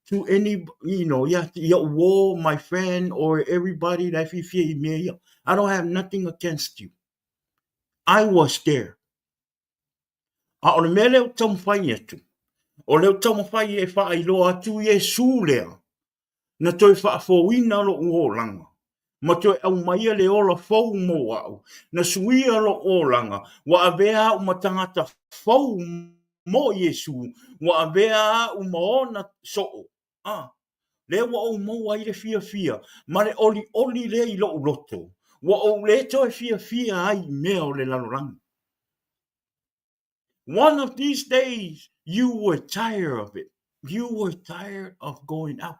[SPEAKER 1] to any, you know, ia, ia uō, my friend, or everybody la e fiafia i mea ia. I don't have nothing against you. I was there. A o le mea lea ou te taumafai atu, o lea ou te taumafai e faailoa atu Iesu lea, na toe faafouina lou olaga, ma toe aumaia le ola fou mo au, na suia lou olaga, ua avea au ma tagata fou mo Iesu, ua avea au ma ona soo, a, lea ua ou maua ai le fiafia ma le olioli lea i lou loto, ua ou le toe fiafia ai i mea o le lalolagi. One of these days you were tired of it. You were tired of going out.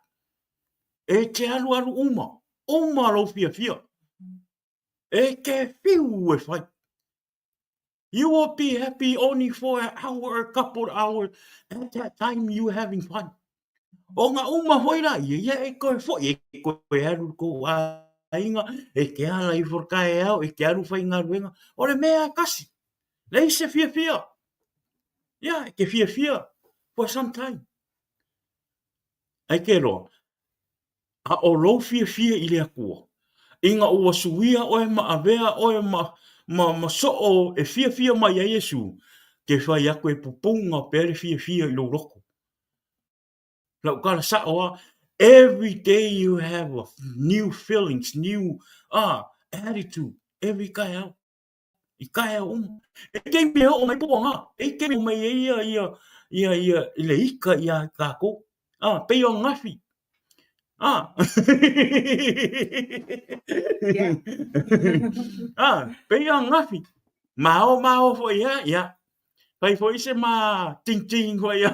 [SPEAKER 1] E te alualu uma. Uma lou fiafia. E te whiu e whai. You will be happy only for an hour, a couple of hours. At that time you having fun. O nga uma foi la ia, ia e koe foi, e koe aru ko aiga, e te ala i forkae au, e te aru whai ngaruenga. O le mea kasi. Lei se fiafia. Ia, e te fiafia for some time. Ai ke roa, A o lou fiafia i le Akua, ina ua suia oe ma avea oe ma, ma, ma soo e fiafia mai ai Iesu, ke whai aku e pupunga pea le fiafia i lou loko. Lau kala sao a, every day you have a new feelings, new ah, attitude, every kaeao. I kaea uma. E taimi e oo mai po nga, e taimi mai ai ia ia ia ia i le ika ia kākou. Ah, pei o ngafi. Ah.
[SPEAKER 2] Yeah.
[SPEAKER 1] ah, pei o ngafi. Mao mao foi ia, ia. Fai foi se ma ting ting foi ia.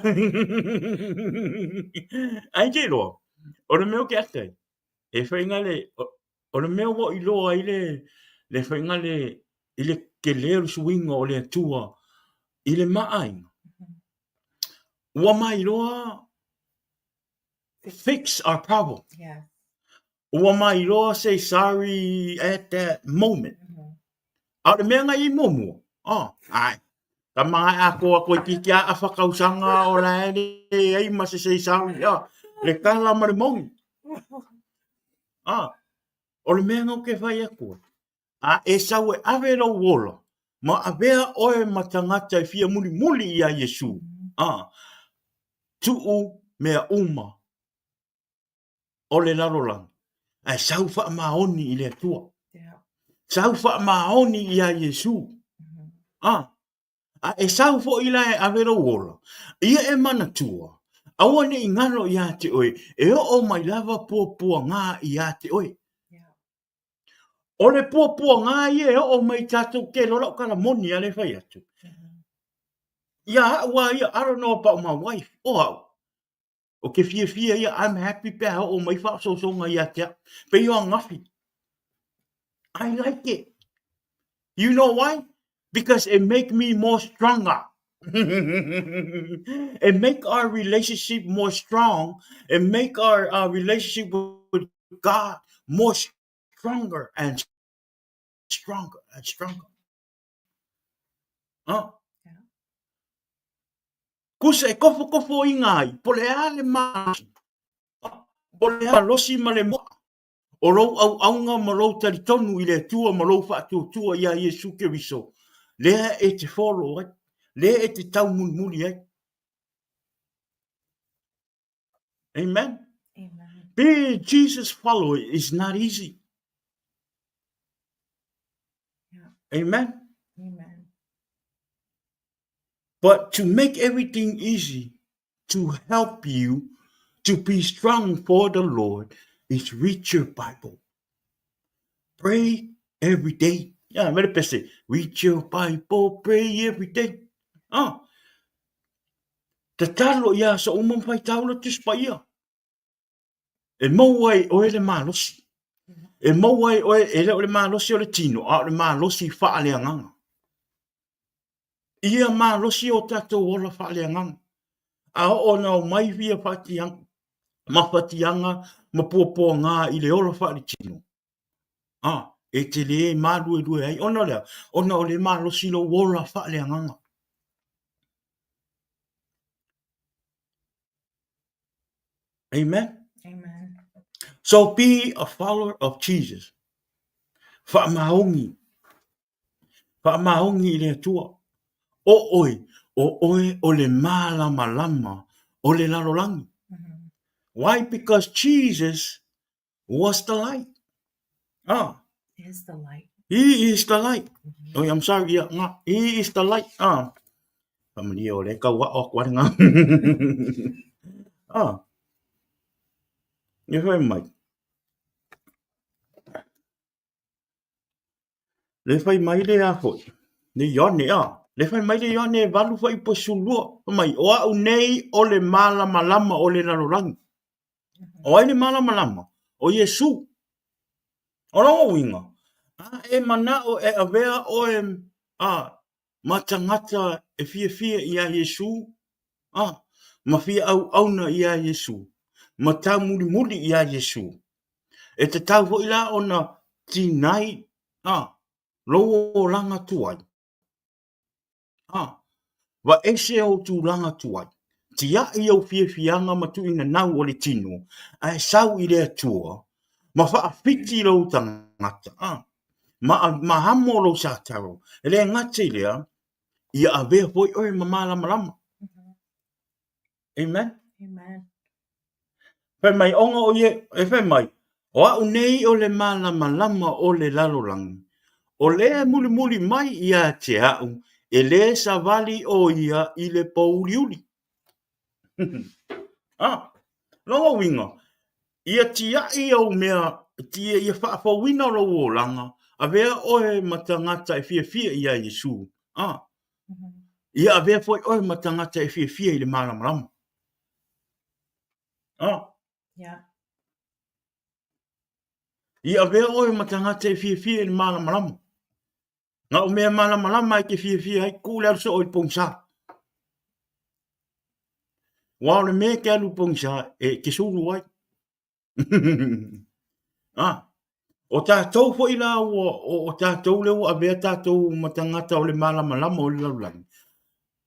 [SPEAKER 1] Ai ke roa. O le mea o ke ate. E whainga le, o le mea ua iloa ai le, le whainga le, i le tele o le suiga o le Atua i le maaiga, ua mailoa fix our problem.
[SPEAKER 2] Yeah.
[SPEAKER 1] Ua mailoa say sorry at that moment.
[SPEAKER 2] Mm -hmm.
[SPEAKER 1] A o le mea ngai i muamua, oh, ai, ka mga e ako ako i kiki a a whakausanga o la e le ai ma se say sorry, ah, le kala ma le moni. Ah, o le mea ngau ke whai aku. A e sau e ave lou ola, ma avea oe ma tagata e fia mulimuli iā Iesu, a, tuu mea uma o le lalolagi, ae sau faamaoni i le Atua. Sau faamaoni iā Iesu. A, a e sau foi la e ave lou ola, ia e manatua, aua ne i galo iā te oe, e oo mai lava puapuagā iā te oe. O le puapuagā ia e oo mai tatou ke lola o kala moni a le fai atu. Ia au a ia, I don't know about my wife, o au. O ke fiafia ia, I'm happy pe a oo mai whaososoga ia te au. Pei o angafi. I like it. You know why? Because it make me more stronger. it make our relationship more strong. It make our, our relationship with God more stronger and stronger and stronger. Huh? Kusa e kofokofo i ngā i, po le a le malosi, po le a malosi ma le moa, o lou auaunga ma lou talitonu i le Atua ma lou faatuatua iā Iesu Keriso, lea e te follow ai, lea e te taumulimuli ai. Amen.
[SPEAKER 2] Amen.
[SPEAKER 1] Being Jesus follower is not easy.
[SPEAKER 2] Yeah.
[SPEAKER 1] Amen.
[SPEAKER 2] Amen.
[SPEAKER 1] But to make everything easy, to help you to be strong for the Lord, is read your Bible. Pray every day. Yeah, mele pese. Read your Bible, pray every day. Ah. Tatalo ia sa uma ma faitaula Tusi Paia. E maua ai oe le malosi. E maua ai oe, e le o le malosi o le tino, a o le malosi faaleagaga. Ia malosi o tatou ola faaleagaga. A oo na o mai via faatiaga, mafatiaga ma puapuaga i le ola faaletino, a, e te le maluelue ai. Ona o le a? Ona o le malosi lou ola faaleagaga. Amen.
[SPEAKER 2] Amen.
[SPEAKER 1] So be a follower of Jesus. Faamaoni. Faamaoni i le Atua. O oe, o oe o le mālamalama o le lalolagi. Why? Because Jesus was the light. Ah.
[SPEAKER 2] Is the light.
[SPEAKER 1] He is the light. Mm-hmm. Oh, I'm sorry. Yeah, nga. He is the light. Ah. Pamalia o le kau ao aku are ngā. ah. E whai mai. Le whai mai le a foi. Le Ioane, ah. Le whai mai le Ioane e valu whai po sulua. Mai, o au nei o le mālamalama o le lalolagi. O ai le mālamalama? O Iesu. O lona uiga, a e manao e avea oe a ma tagata e fiafia iā Iesū, a ma fia auauna iā Iesū, ma taumulimuli iā Iesū, e tatau foi la ona tinai a lou olaga tuai. A, vaese ou tulaga tuai, tiai ou fiafiaga ma tuuinanau o le tino, ae sau i le Atua, ma faafiti lou tagata, a, ma, ma amo lou sataro, e le gata i lea, ia avea foi oe ma malamalama. Amen.
[SPEAKER 2] Amen.
[SPEAKER 1] Fai mai, ona o ie, e fai mai, o a'u nei o le malamalama o le lalolagi, o lea e mulimuli mai ia te a'u, e lē savali ʻo ia i le pōuliuli. Ah, lona uiga, ia tiaʻi ou mea, ia, ia faafouina lou olaga, avea ʻoe ma tagata e fiafia iā Iesū. Ah, ia avea foi ʻoe ma tagata e fiafia i le malamalama. Ah.
[SPEAKER 2] Yeah.
[SPEAKER 1] Ia avea ʻoe ma tagata e fiafia i le malamalama. Na o mea malamalama e ke fiafia ai, kū le alu soo i le pogisa. Ua o le mea ke alu pogisa e ke sulu ai. ah, o tātou foi la ua, o, o tātou le ua avea tātou ma tagata o le malamalama o le lalolagi.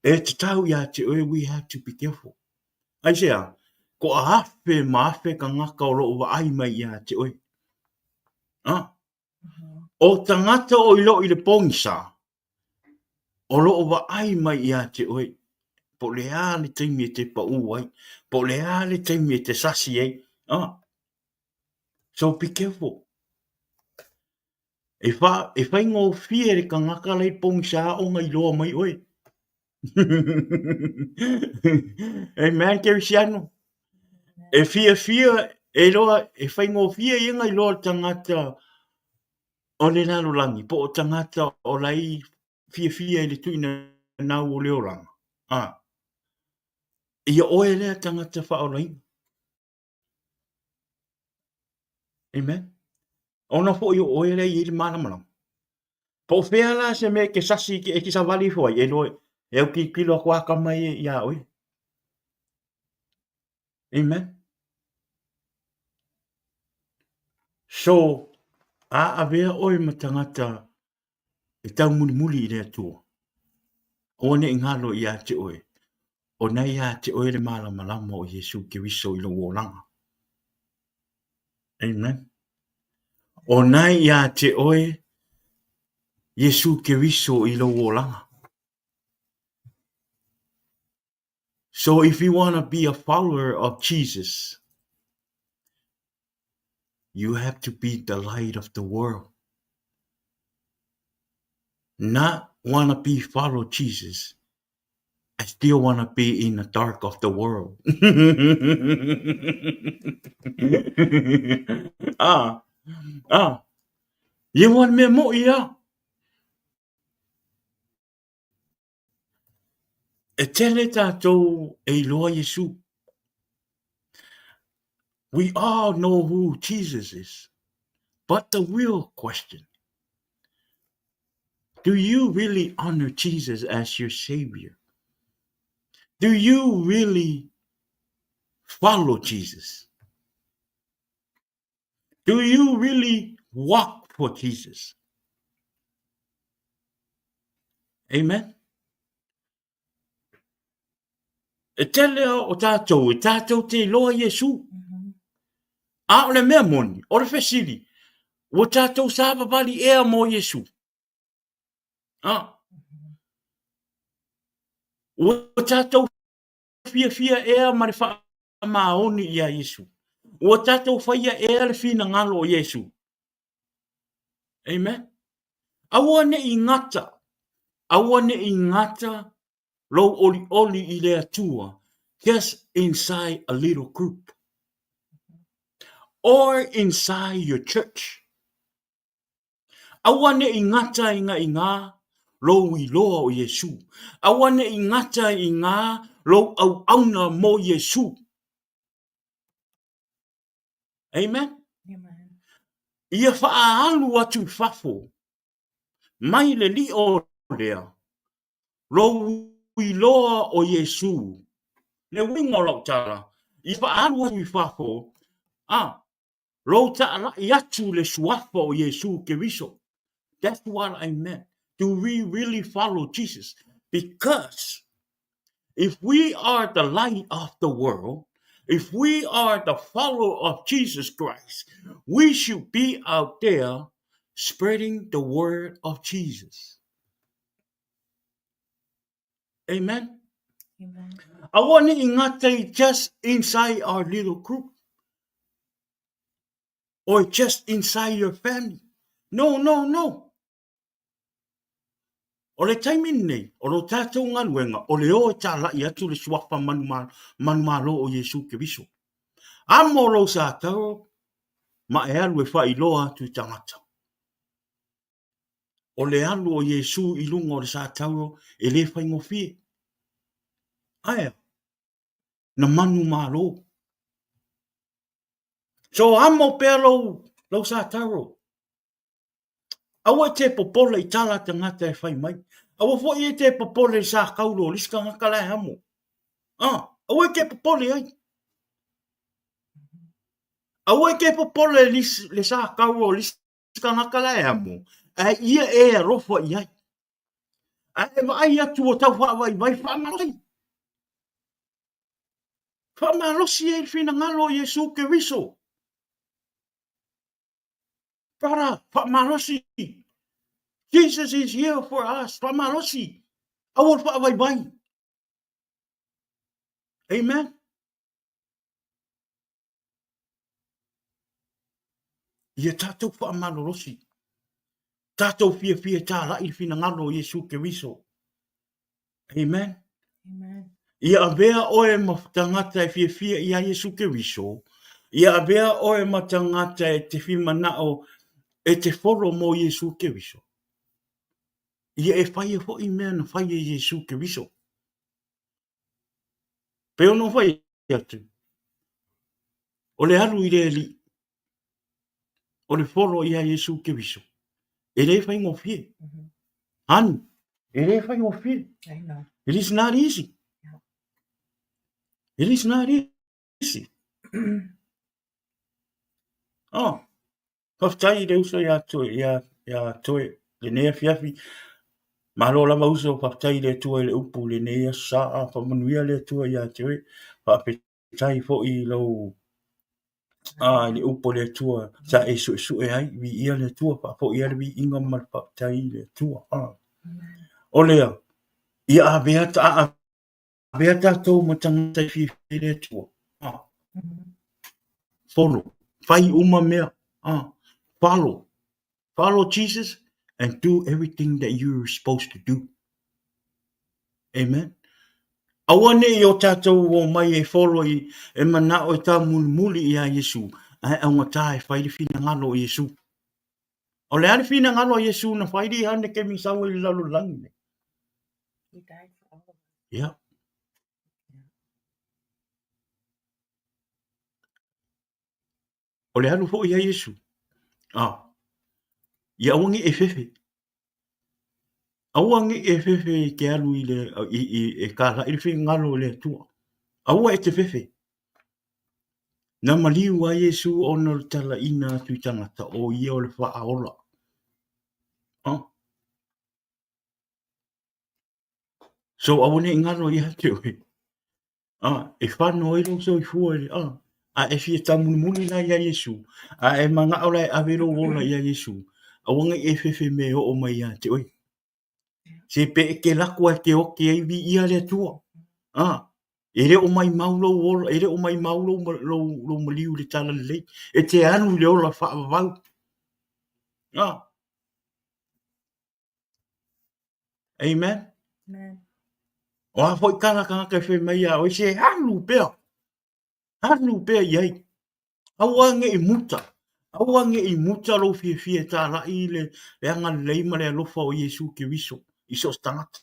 [SPEAKER 1] E tatau ia te oe, we have to be careful. Aisea? Ko a afe ma afe tagata o loo vaai mai ia te oe. Ah, o tagata o i loo i le pogisa, o loo vaai mai ia te oe, po o le a le taimi e te paū ai, po o le a le taimi e te sasi ai. Ah, so be careful. E, wha, e whaingofie le tagata la i le pogisa ona iloa mai oe. Amen, Kerisiano. E fiafia, e iloa, e faigofie ia na iloa le tagata o le lalolagi, po o tagata o la i fiafia i le tuuina nau o le olaga. Ah. Ia oe lea tagata faaolaina. Amen. Ona foi o oe lea e i ai le malamalama. Po o fea la se mea e ke sasi e ke savali ifo ai, e loa e autilotilo atu a tama ia iā oe. Amen. So, a avea oe ma tagata e taumulimuli i le Atua. Aua ne i galo iā te oe, o na iā te oe le malamalama o Iesu Keriso i lou olaga. Amen. O na iā te oe Iesu Keriso i lou olaga. So if you want to be a follower of Jesus, you have to be the light of the world. Not want to be follow Jesus. I still want to be in the dark of the world. ah, ah. You want me mo ia? E tele tātou e iloa Iesu. We all know who Jesus is. But the real question, do you really honor Jesus as your Savior? Do you really follow Jesus? Do you really walk for Jesus? Amen. E tele o tātou, e tātou te iloa Iesu. A o le mea moni, o le fesili, ua tātou savavali ea mō Iesu. A, ua tātou fiafia ea ma le faamaoni iā Iesu. Ua tātou faia ea le finagalo o Iesu. Amen. Aua ne i gata, aua ne i gata lou olioli i le Atua just inside a little group or inside your church. Aua ne i gata i nga i ngā lou iloa o Iesu. Aua ne i gata i ngā lou auauna mō Iesu. Amen.
[SPEAKER 2] Amen.
[SPEAKER 1] Ia faaalu atu i fafo mai le lio lea lou iloa o Iesu. Le uiga o lau tala, ia faaalu atu i fafo a lou taalai atu le suafa o Iesu Keriso. That's what I meant. Do we really follow Jesus? Because if we are the light of the world, if we are the follower of Jesus Christ, we should be out there spreading the word of Jesus. Amen.
[SPEAKER 2] Amen.
[SPEAKER 1] Aua ne i ngata i just inside our little group or just inside your family. No, no, no. O le taimi lenei, o lo tātou galuega, o le o e tāla'i atu le suafa manumalo o Iesu Keriso. Amo lou sātaro ma e alu e faailoa atu i tagata. O le alu o Iesu i luga o le sātauro e le faigofie. Aea, na manumalo. So amo pea lou, lou sātauro. Aua e te popole i tala tagata e fai mai. Aua foi e te popole i sa kauro o lisi tagata la e amo. Ah, aua e te popole ai. Aua e te popole le sa kauro o lisi tagata la e amo. Ae ia e alofa i ai. Ae e vaai atu o tau faavaivai faamalosi. Faamalosi ai le finagalo o Iesu Keriso. Brother, faamalosi. Jesus is here for us. Faamalosi. Aua le faavaivai. Amen. Ia tātou faamalolosi. Tātou fiafia tāla'i le finagalo o Iesu Keriso. Amen.
[SPEAKER 2] Amen.
[SPEAKER 1] Ia avea oe ma tagata e fiafia iā Iesu Keriso. Ia avea oe ma tagata e te fimana'o e te folo mo Iesu Keriso. Ia e whaia fo'i mea na whai e Iesu Keriso. Pei ona fai atu, o le alu i le Alii, o le folo iā Iesu Keriso, e le faigofie. Honey, e le faigofie.
[SPEAKER 2] I know.
[SPEAKER 1] It is not easy.
[SPEAKER 2] Yeah.
[SPEAKER 1] It is not easy. Oh, Faafetai i le uso iā Toe, iā, iā Toe, lenei afiafi. Malo lava uso, faafetai i le Atua i le upu lenei aso sa, a faamanuia le Atua iā te oe. Faafetai foi i lou, a, i le upu a le Atua sa e suesue ai, viia le Atua, faafoi ai le viiga ma le faafetai i le Atua. A. O lea, ia avea, a Avea tatou ma tagata e fiafia i le Atua. Ah. Follow. Fai uma mea. Ah. Follow. Follow Jesus and do everything that you're supposed to do. Amen. Aua ne i o tātou o mai e follow i, e manao e tāmulimuli i a Iesu, ae augata e fai le finagalo o Iesu. O le a le finagalo a Iesu na fai li hane ke misau i le lalolagi nei.
[SPEAKER 2] He died for all of us.
[SPEAKER 1] Yeah. O le alu foi ia Iesu. Ah. Ia aua ne i e fefe. Aua ne i e fefe i te alu i le, i, i, e kālaʻi le finagalo o le Atua. Aua e te fefe. Na maliu a Iesu ona o le talaina atu i tagata o ia o le faaola. Ah. So aua ne i ngaro ia te oe. Ah, e whano ai lou soifua i le, ah, a e fia tamulimuli la ia Iesu, a e mana'o la e ave lou ola ia Iesu, aua ne i e fefe me e oo mai ia te oe. Se pe e ke lako e ke oke ai viia le Atua. Ah, e le o maimau lou ola, e le o maimau lou, lou, lou maliu i le talalelei. E te alu i le ola faavavau. Ah. Amen.
[SPEAKER 2] Amen.
[SPEAKER 1] O a foi tala tagata e fai mai ia oe, se alu pea. Alu pea i ai. Aua ne i muta. Aua ne i muta lou fiafia e tālaʻi i le, le agalelei ma le alofa o Iesu Keriso i so o se tagata.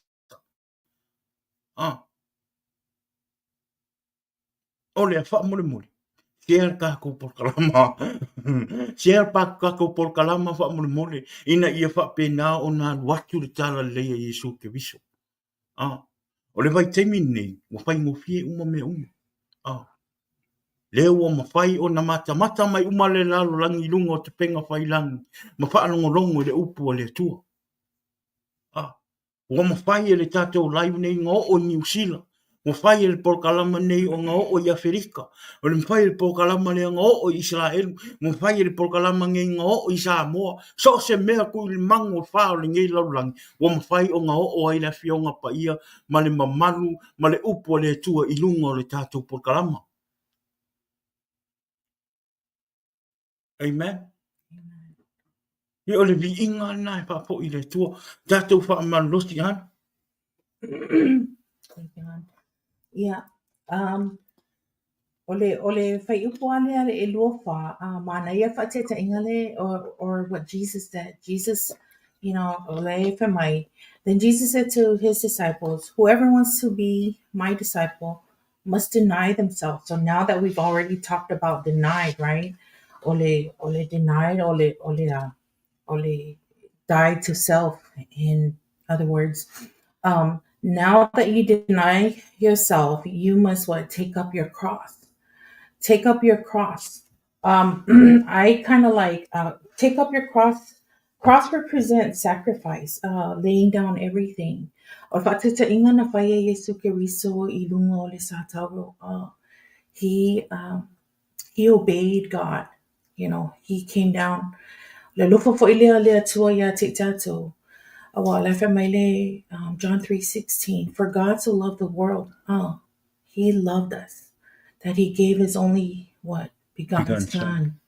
[SPEAKER 1] Ah. O lea, faamolemole. Share le tatou polokalama. Share le tatou polokalama faamolemole ina ia faapena ona alu atu le talalelei a Iesu Keriso. Ah, o le vaitaimi lenei, ua faigofie uma mea uma. Ah, lea ua mafai ona matamata mai uma le lalolagi i luga o tapega faiilagi ma faalogologo i le upu a le Atua. Ah, Ua mafai e le tatou live nei ona oo i Niu Sila, ua mafai e le polokalama nei ona oo i Aferika, ua mafai e le polokalama lea ona oo i Isaraelu, ua mafai e le polokalama nei ona oo i Samoa. So o se mea tuu i le magu o fa o lenei lalolagi, ua mafai ona oo ai le Afioga Paia ma le mamalu ma le upu a le Atua i luga o le tatou polokalama. Amen. Ia o le viiga lena e faafoi i le Atua. Tatou faamalolosi ana.
[SPEAKER 2] Ia, um, o le, o le whaiupu a lea le e lua wha, manaia whaataitaiga le, or, or what Jesus said. Jesus, you know, o le e whai mai. Then Jesus said to his disciples, whoever wants to be my disciple must deny themselves. So now that we've already talked about denied, right? Ole, ole denied, ole, ole, ole died to self, in other words. Now that you deny yourself, you must what? Take up your cross. Take up your cross. I kind of like take up your cross. Cross represents sacrifice, laying down everything. O le faataitaiga na fai e Iesu Keriso i luga o le satauro, he, he obeyed God. You know, he came down. Le alofa foʻi lea o le Atua iā te i tatou. Aua o la e fai mai le John 3:16, For God so loved the world, he loved us, that he gave his only, what, begotten son.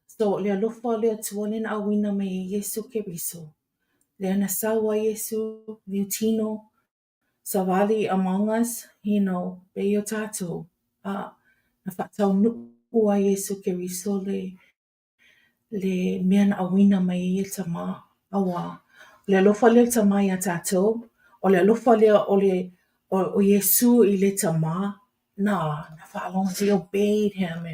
[SPEAKER 2] So, le alofa o le Atua lea na auina mai e Iesu Keriso, lea na sau ai Iesu, liutino, savali among us, you know, pei o tatou, a, na faataunuu ai Iesu Keriso le, le mea na auina mai ai e le Tama. Aua, o le alofa lea o le Tama iā tatou, o le alofa lea o le, o, o Iesu i le Tama, na, na faalogo, he obeyed him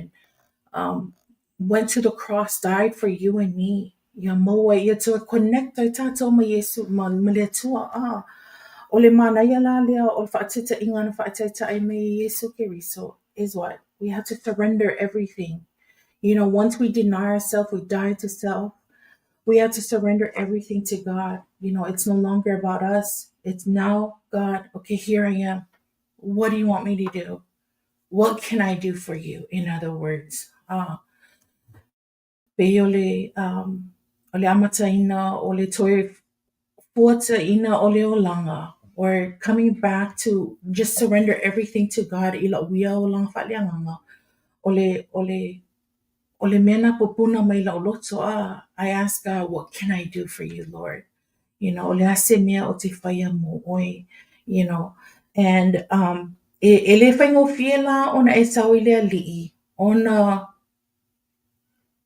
[SPEAKER 2] and went to the cross, died for you and me. Ia maua ai, ia toe connect ai tatou ma Iesu, ma, ma le Atua. Ah, o le manaia la lea o le faataitaiga na faataitai mai e Iesu Keriso is what? We have to surrender everything. You know, once we deny ourselves, we die to self. We have to surrender everything to God. You know, it's no longer about us. It's now, God, okay, here I am. What do you want me to do? What can I do for you? In other words, pei o le, o le amataina o le toe fuataina o le olaga, or coming back to just surrender everything to God i lau ia olaga faaleagaga, o le, o le, o le mea na pupuna mai lau loto, ah, I ask God, what can I do for you, Lord? You know, o le a se mea ou te faia mo oe, you know. And e, e le faigofie la ona e sau i le Alii, ona,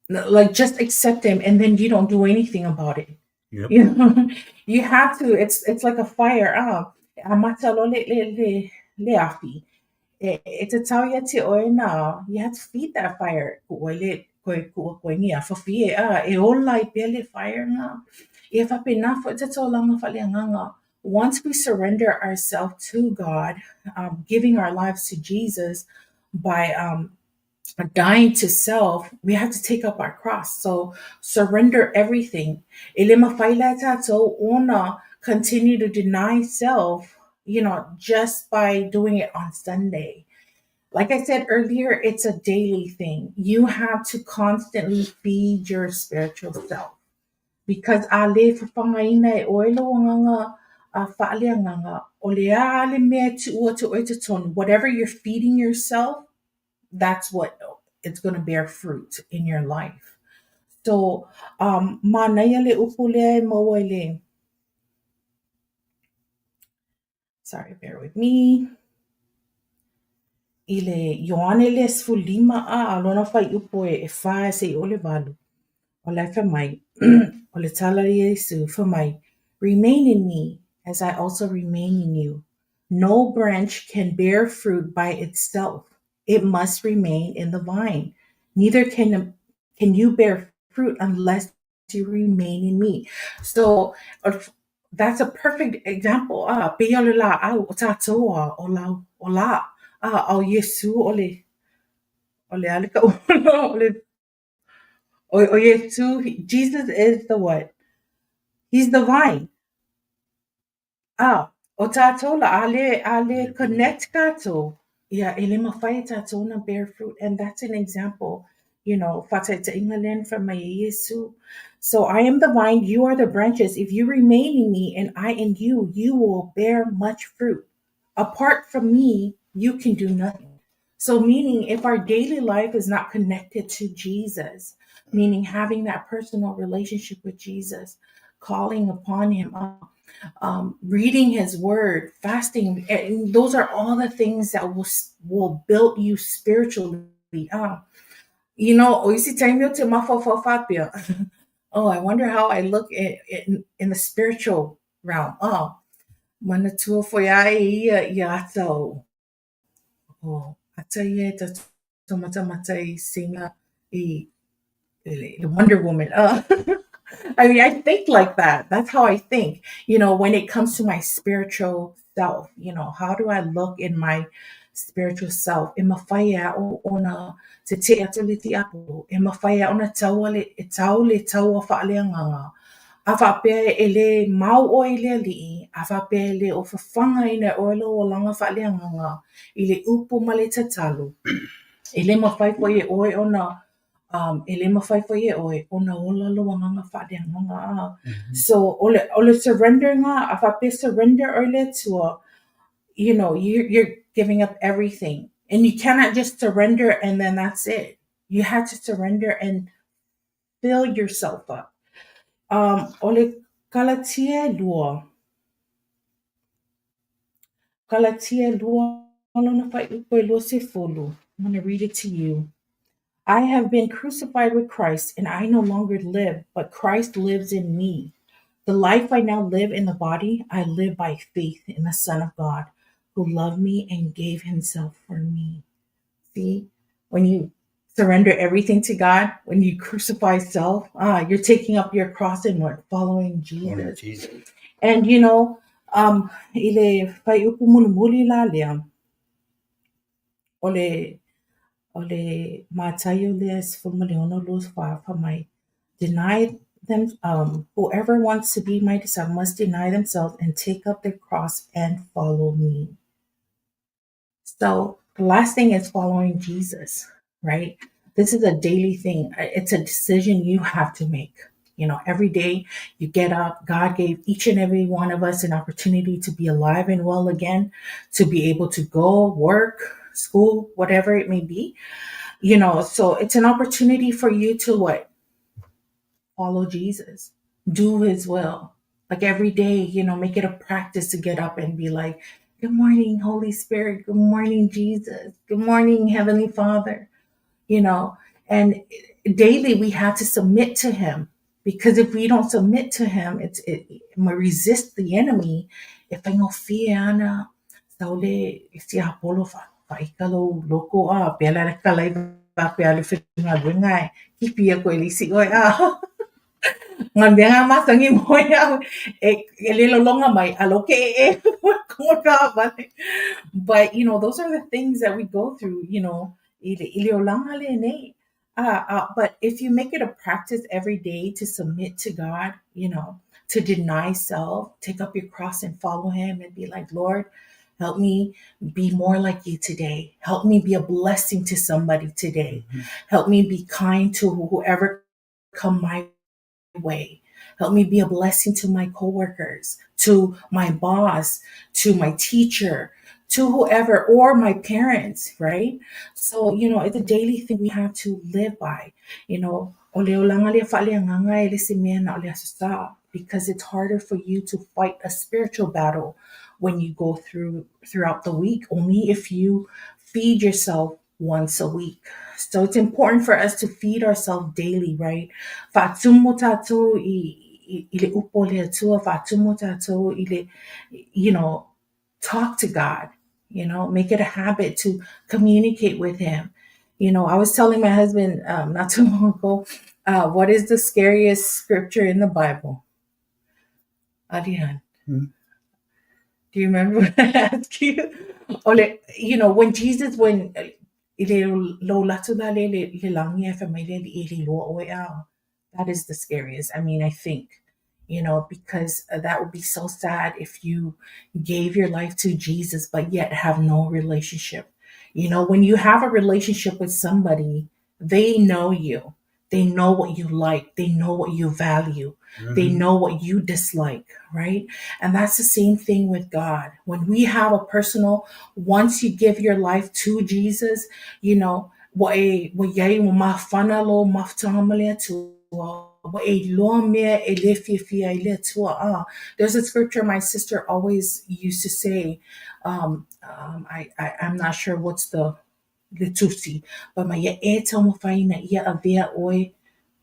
[SPEAKER 2] like just accept him and then you don't do anything about it.
[SPEAKER 1] Yep.
[SPEAKER 2] You know, you have to, it's like a fire, ah, e amata loa le, le, le, le afi. E, e tatau ia te oe na, you have to feed that fire. Ku oe le, koe kua koe ni afa fie, ah, e ola ai pea le fire nga. Ia faapena foʻi tatou olaga faaleagaga. Once we surrender ourselves to God, giving our lives to Jesus by dying to self, we have to take up our cross. So surrender everything. E le mafai la e tatou ona continue to deny self, you know, just by doing it on Sunday. Like I said earlier, it's a daily thing. You have to constantly feed your spiritual self. Because a le fafagaina e oe lou agaga faaleagaga, o le a le mea e tuu atu oe i totonu, whatever you're feeding yourself, that's what it's going to bear fruit in your life. So, manaia le upu lea e maua i le, sorry, bear with me, i le Ioane lea 15 a lona fuaiupu e e 4 seia oo i le 8. O la e fai mai, o le tala a Iesu, fai mai, Remain in me, as I also remain in you. No branch can bear fruit by itself. It must remain in the vine. Neither can can you bear fruit unless you remain in me. So that's a perfect example. Ah, pei o le lāʻau, ʻo tātou a ʻo lau, ʻo lā. Ah, ʻo Iesū ʻo le, ʻo le a le ka ʻo le, ʻo Iesū, Jesus is the what? He's the vine. Ah, ʻo tātou la, ʻaʻole, ʻaʻole connect kātou, ia, e le mafai e tātou na bear fruit, and that's an example, you know, faataitaiga lea na fai mai ai Iesu. So I am the vine, you are the branches. If you remain in me and I in you, you will bear much fruit. Apart from me, you can do nothing. So meaning if our daily life is not connected to Jesus, meaning having that personal relationship with Jesus, calling upon him, reading his word, fasting, and those are all the things that will will build you spiritually. You know, o isi taimi ou te mafaufau faapea. Oh, I wonder how I look in, in, in the spiritual realm. Oh, manatua foi ae ia ia ata o o ata ia e tatou matamata i sina i le Wonder Woman. I mean, I think like that. That's how I think. You know, when it comes to my spiritual self, you know, how do I look in my spiritual self? E mafai e a'u ona tete'e atu le tiapolo. E mafai e a'u ona taua le, e tau le taua faaleagaga. A faapea e le mau ʻoe i le Alii, a faapea e le o fafagaina e ʻoe lou olaga faaleagaga i le upu ma le tatalo, e le mafai foi e ʻoe ona um, e le mafai foi e ʻoe ona ola lou agaga faaleagaga a. So, o le, o le surrender ga, a faapea surrender ʻoe i le Atua, you know, you're giving up everything. And you cannot just surrender and then that's it. You have to surrender and fill yourself up. Um, o le Kalatia e lua, Kalatia e lua lona fuaiupu e 20. I'm going to read it to you. I have been crucified with Christ, and I no longer live, but Christ lives in me. The life I now live in the body, I live by faith in the Son of God, who loved me and gave himself for me. See, when you surrender everything to God, when you crucify self, you're taking up your cross and what? Following Jesus.
[SPEAKER 1] Jesus.
[SPEAKER 2] And you know, i le fuaiupu mulimuli la lea, o le, o le Mataio lea e 16 24 fai mai, deny them, whoever wants to be my disciple must deny themselves and take up their cross and follow me. So the last thing is following Jesus, right? This is a daily thing. It's a decision you have to make. You know, every day you get up, God gave each and every one of us an opportunity to be alive and well again, to be able to go work, school, whatever it may be. You know, so it's an opportunity for you to what? Follow Jesus, do his will. Like every day, you know, make it a practice to get up and be like, Good morning, Holy Spirit. Good morning, Jesus. Good morning, Heavenly Father. You know, and daily we have to submit to him, because if we don't submit to him, it's it, we resist the enemy. E faigofie ana sau le siapolo fa faika lou loko a pea la kalaiva pea le faigaluega e kipi aku e le isi ʻoe a Ngā mea ngā matangi mo ia e, e le lologa mai, a lo ke e e wale. But, you know, those are the things that we go through, you know, i le, i le olaga lenei. But if you make it a practice every day to submit to God, you know, to deny self, take up your cross and follow him and be like, Lord, help me be more like you today. Help me be a blessing to somebody today. Help me be kind to whoever come my way. Help me be a blessing to my coworkers, to my boss, to my teacher, to whoever, or my parents, right? So, you know, it's a daily thing we have to live by. You know, o le olaga lea faaleagaga e le se mea na o le aso sa, because it's harder for you to fight a spiritual battle when you go through throughout the week, only if you feed yourself once a week. So it's important for us to feed ourselves daily, right? Faatumu tātou i, i, i le upu o le Atua, faatumu tātou i le, you know, talk to God. You know, make it a habit to communicate with him. You know, I was telling my husband not too long ago, what is the scariest scripture in the Bible? Adihan. Do you remember what I asked you? O le, you know, when Jesus, when i le lo latu la le langi e fai mai le alii e le iloa oe a. That is the scariest. I mean, I think, you know, because that would be so sad if you gave your life to Jesus, but yet have no relationship. You know, when you have a relationship with somebody, they know you. They know what you like. They know what you value. They know what you dislike, right? And that's the same thing with God. When we have a personal, once you give your life to Jesus, you know, ua e, ua iai ua mafana lou mafutaga ma le Atua, ua e iloa mea e le fiafia ai le Atua. There's a scripture my sister always used to say, I'm not sure what's the le tusi, but ma ia e taumafai ina ia avea oe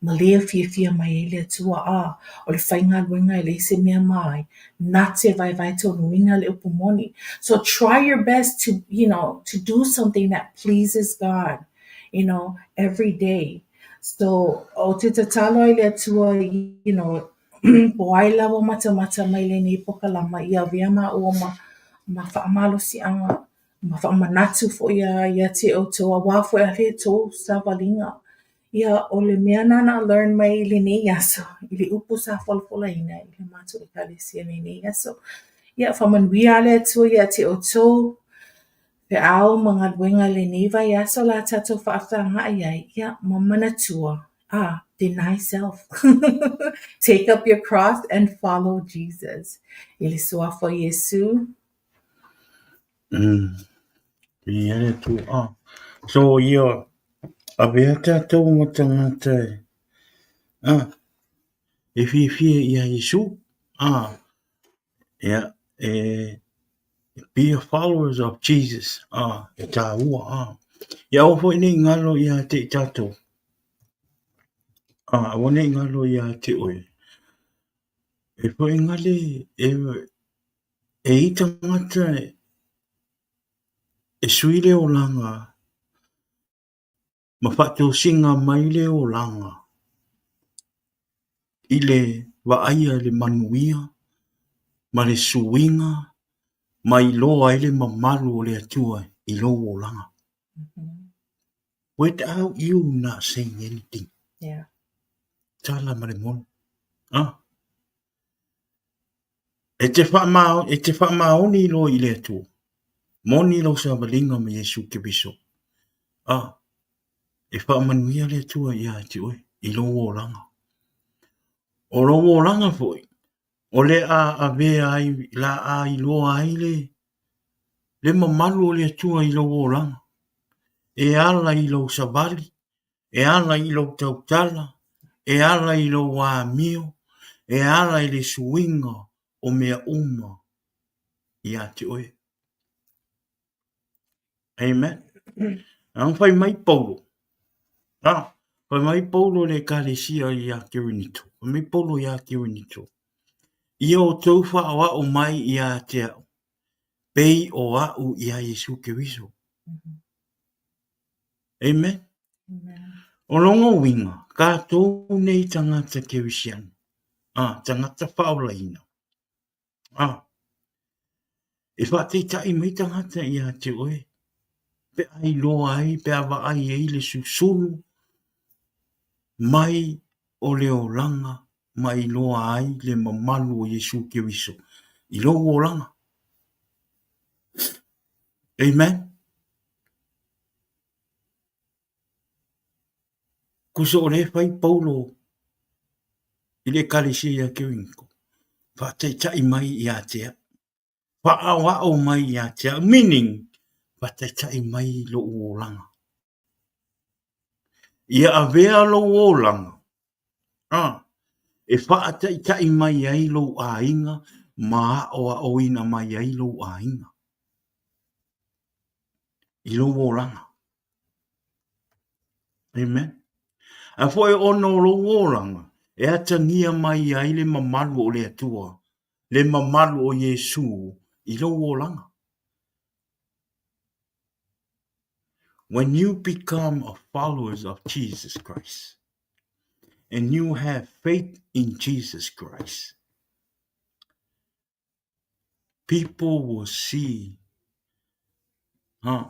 [SPEAKER 2] ma le fiafia mai ai le Atua a o le faigaluega e leai se mea ma ai na te vaevae tonuina le upu moni. So try your best to, you know, to do something that pleases God, you know, every day. So o te tatalo ai le Atua, you know, po o ai lava o matamata mai lenei pokalama ia avea maua ma faamalosiaga ma faamanatu foi ia te outou auā foi a le tou savaliga. Ia, o le mea na na learn mai i lenei aso, i le upu sa folafolaina i le matou ekalesia i lenei aso. Ia, faamanuia le Atua ia te outou, feau ma galuega i lenei vaiaso o le a tatou faafeagai ai, ia, ma manatua, deny self. Take up your cross and follow Jesus. I le suafa o Iesu.
[SPEAKER 1] Ia le Atua. So ia avea tatou ma tagata e e fiafia ia Iesu. Ia e be a followers of Jesus. E tāua. Ia aua foi nei ngalo ia te i tatou. Aua nei ngalo ia te oe. E foi ngale e e i tagata e sui le olaga ma faatosina mai le olaga i le vaaia i le manuia ma le suiga ma iloa ai le mamalu o le Atua i lou olaga. Without you not saying anything. Tala ma le moni. E te whaama, e te whaamaoni loa i le Atua. Moni lou savaliga ma Iesu Keriso. E whaamanuia le Atua ia te oe i lou olaga. O lou olaga foi, o le a avea ai, la a iloa ai le, le mamalu o le Atua i lou olaga. E ala i lou savali, e ala i lou tautala, e ala i lou amio, e ala i le suiga o mea uma ia te oe. Amen. Ang fai mai Paulo. Fai mai Paulo le ekalesia ia Korinito. Fai mai Paulo ia Korinito. Ia outou faaoao mai ia te au, pei o au ia Iesu Keriso. Amen. O lona uiga, tatou nei tagata kerisiano, tagata faaolaina, e faataitai mai tagata ia te oe, pe a iloa ai, pe a vaai ai le susulu mai o le olaga ma iloa ai le mamalu o Iesu Keriso i lou olaga. Amen. Kuso o lea e fai Paulo i le ekalesia ia Korinito, faataitai mai ia te au, faaoao mai ia te au, meaning, faataitai mai lou olaga. Ia avea lou olaga, e faataitai mai ai lou aiga ma aoaoina mai ai lou aiga i lou olaga. Amen. A foi ona o lou olaga e atagia mai ai le mamalu o le Atua, le mamalu o Iesu i lou olaga. When you become a followers of Jesus Christ and you have faith in Jesus Christ, people will see, huh?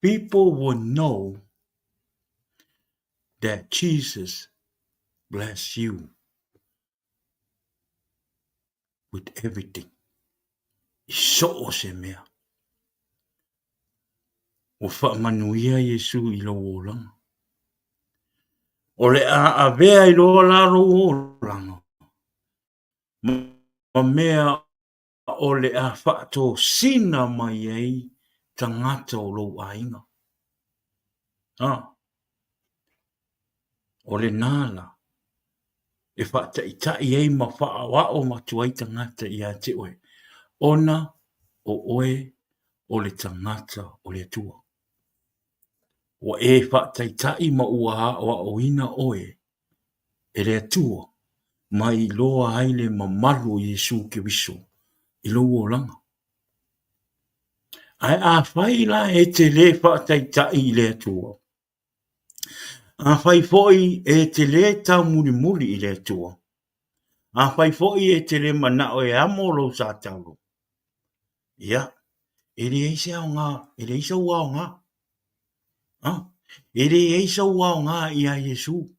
[SPEAKER 1] People will know that Jesus bless you with everything. I so o se mea. Ua faamanuia Iesū i lou olaga. O le a avea ai loa la lou olaga ma mea o le a faatosina mai ai tagata o lou aiga. A, o lena la e faataitai ai ma faaoao atu ai tagata ia te oe, ona o oe o le tagata o le Atua. Ua e faataitai ma ua aoaoina oe e le Atua ma iloa ai le mamalu o Iesu Keriso i lou olaga. Ae afai la e te lē faataitai i le Atua, afai foi e te lē taumulimuli i le Atua, afai foi e te lē manao e amo lou satalo, ia, e leai se aoga, e leai sou aoga. Ah, e leai sou aoga iā Iesu.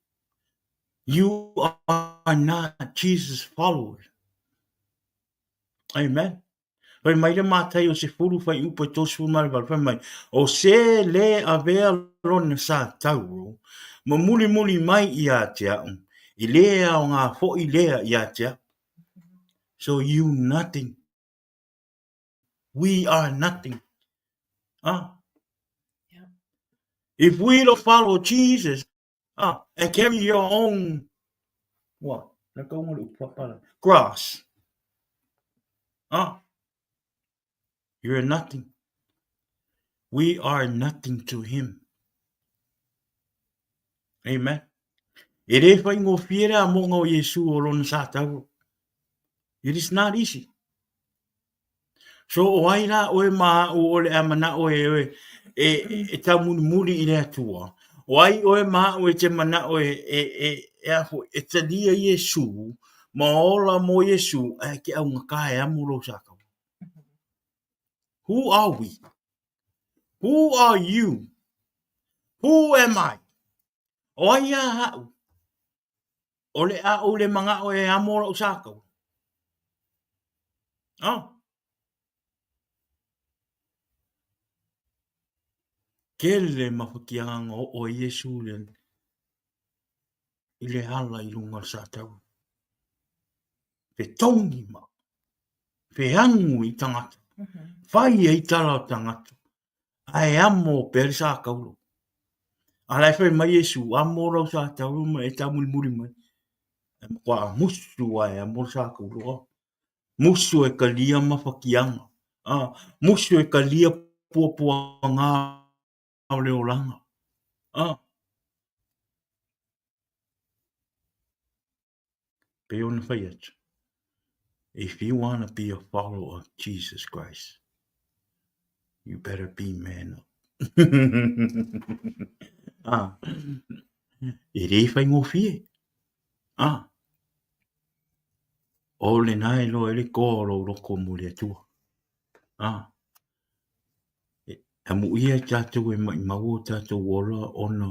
[SPEAKER 1] You are not Jesus follower. Amen. Fai mai le Mataio 10 fuaiupu e 38, fai mai, O se lē avea lona satauro ma mulimuli mai ia te a'u, e lē aoga foi lea ia te a'u. So you nothing. We are nothing. Ah. If we don't follow Jesus ah, and carry your own what? Cross. Ah. You're nothing. We are nothing to him. Amen. E lē faigofie le amoga o Iesu o lona satauro. It is not easy. So o ai la oe ma a'u o le a mana'o e oe e, e taumulimuli i le Atua? O ai oe ma a'u e te mana'o e, e, e, e, a foi, e talia Iesu ma ola mo Iesu ae e te augata e amo lou satauro? Who are we? Who are you? Who am I? O ai a a'u? O le a ou le mana'o e amo la'u satauro? Oh. Tele mafatiaga oo ai Iesu i le ala i luga o le satauro. Fetogi ma feagu i tagata, fai ai tala o tagata, ae amo pea le satauro. A la e fai mai Iesu, amo lau satauro ma e taumulimuli mai. E matua musu lava e amo le satauro. Musu e kalia mafatiaga. Musu e kalia puapuaga o le olaga. Pei ona fai atu, If you wanna be a follower of Jesus Christ, you better be man up. Ah, e lē faigofie. Ah, o lena e iloa ai le toa o lou loto mo le Atua. Ah, e amuia i tatou e maʻimau o tatou ola ona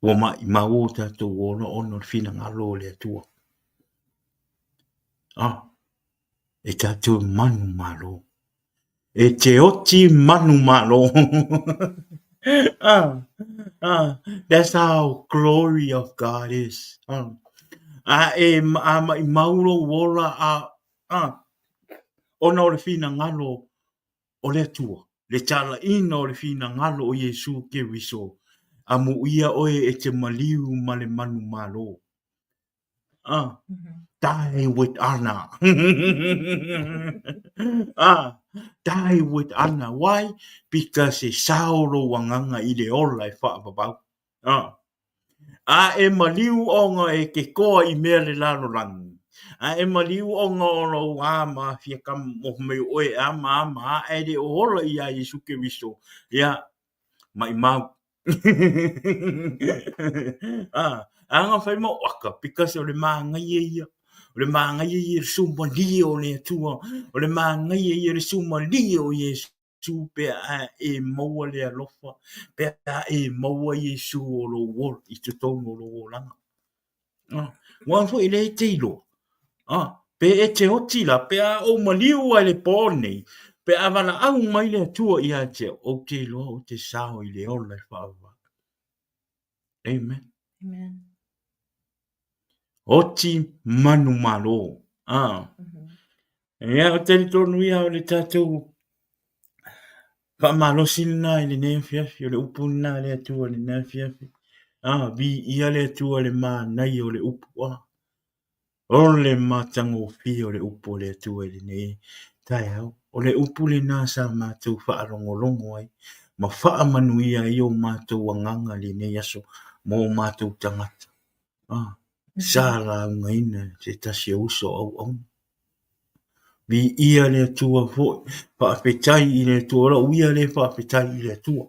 [SPEAKER 1] ua maʻimau o tatou ola ona o le finagalo o le Atua. Ah, e tatou e manumalo. E te oti manumalo. ah, ah, that's how glory of God is. Ah, a e a maʻimau lou ola a ah, ona o le finagalo o le Atua, le talaiina o le finagalo o Iesu Keriso, amuia oe e te maliu ma le manumalo. Ah, die with honor. ah, die with honor. Why? Because e sao lou agaga i le ola e faavavau. Ah. A e maliu ona e ke koa i mea le lalolagi. A e maliu ona o lou a ma fia mo mai oe e a ma a ma a, ae le o ola iā Iesu Keriso, ia, maʻimau. A, aga fai ma oaka, because o le manaia ia. O le manaia ia o le sumalie o le Atua. O le manaia ia o le sumalie o Iesu pe a e maua le alofa, pe a e maua Iesu o lou ola, i totonu o lou olaga. Aua foi lea e te iloa, pe e te oti la, pe a ou maliu ai le pō nei, pe a valaau mai le Atua ia te au, ou te iloa ou te sao i le ola e faavavau. Amen.
[SPEAKER 2] Amen.
[SPEAKER 1] Oti manumalo. Ah. Ia, o talitonu ia o le tatou faamalosi lena i lenei afiafi, o le upu lena a le Atua i lenei afiafi. Ah, viia le Atua le manaia o le upu. Ah. O le matagofie o le upu a le Atua i lenei taeao. O le upu lena sa matou faalogologo ai ma faamanuia ai o matou agaga i lenei aso mo o matou tagata. Ah, sa laugaina se tasi o uso auauna. Viia le Atua foi, faafetai i le Atua, o lou ia lea faafetai i le Atua.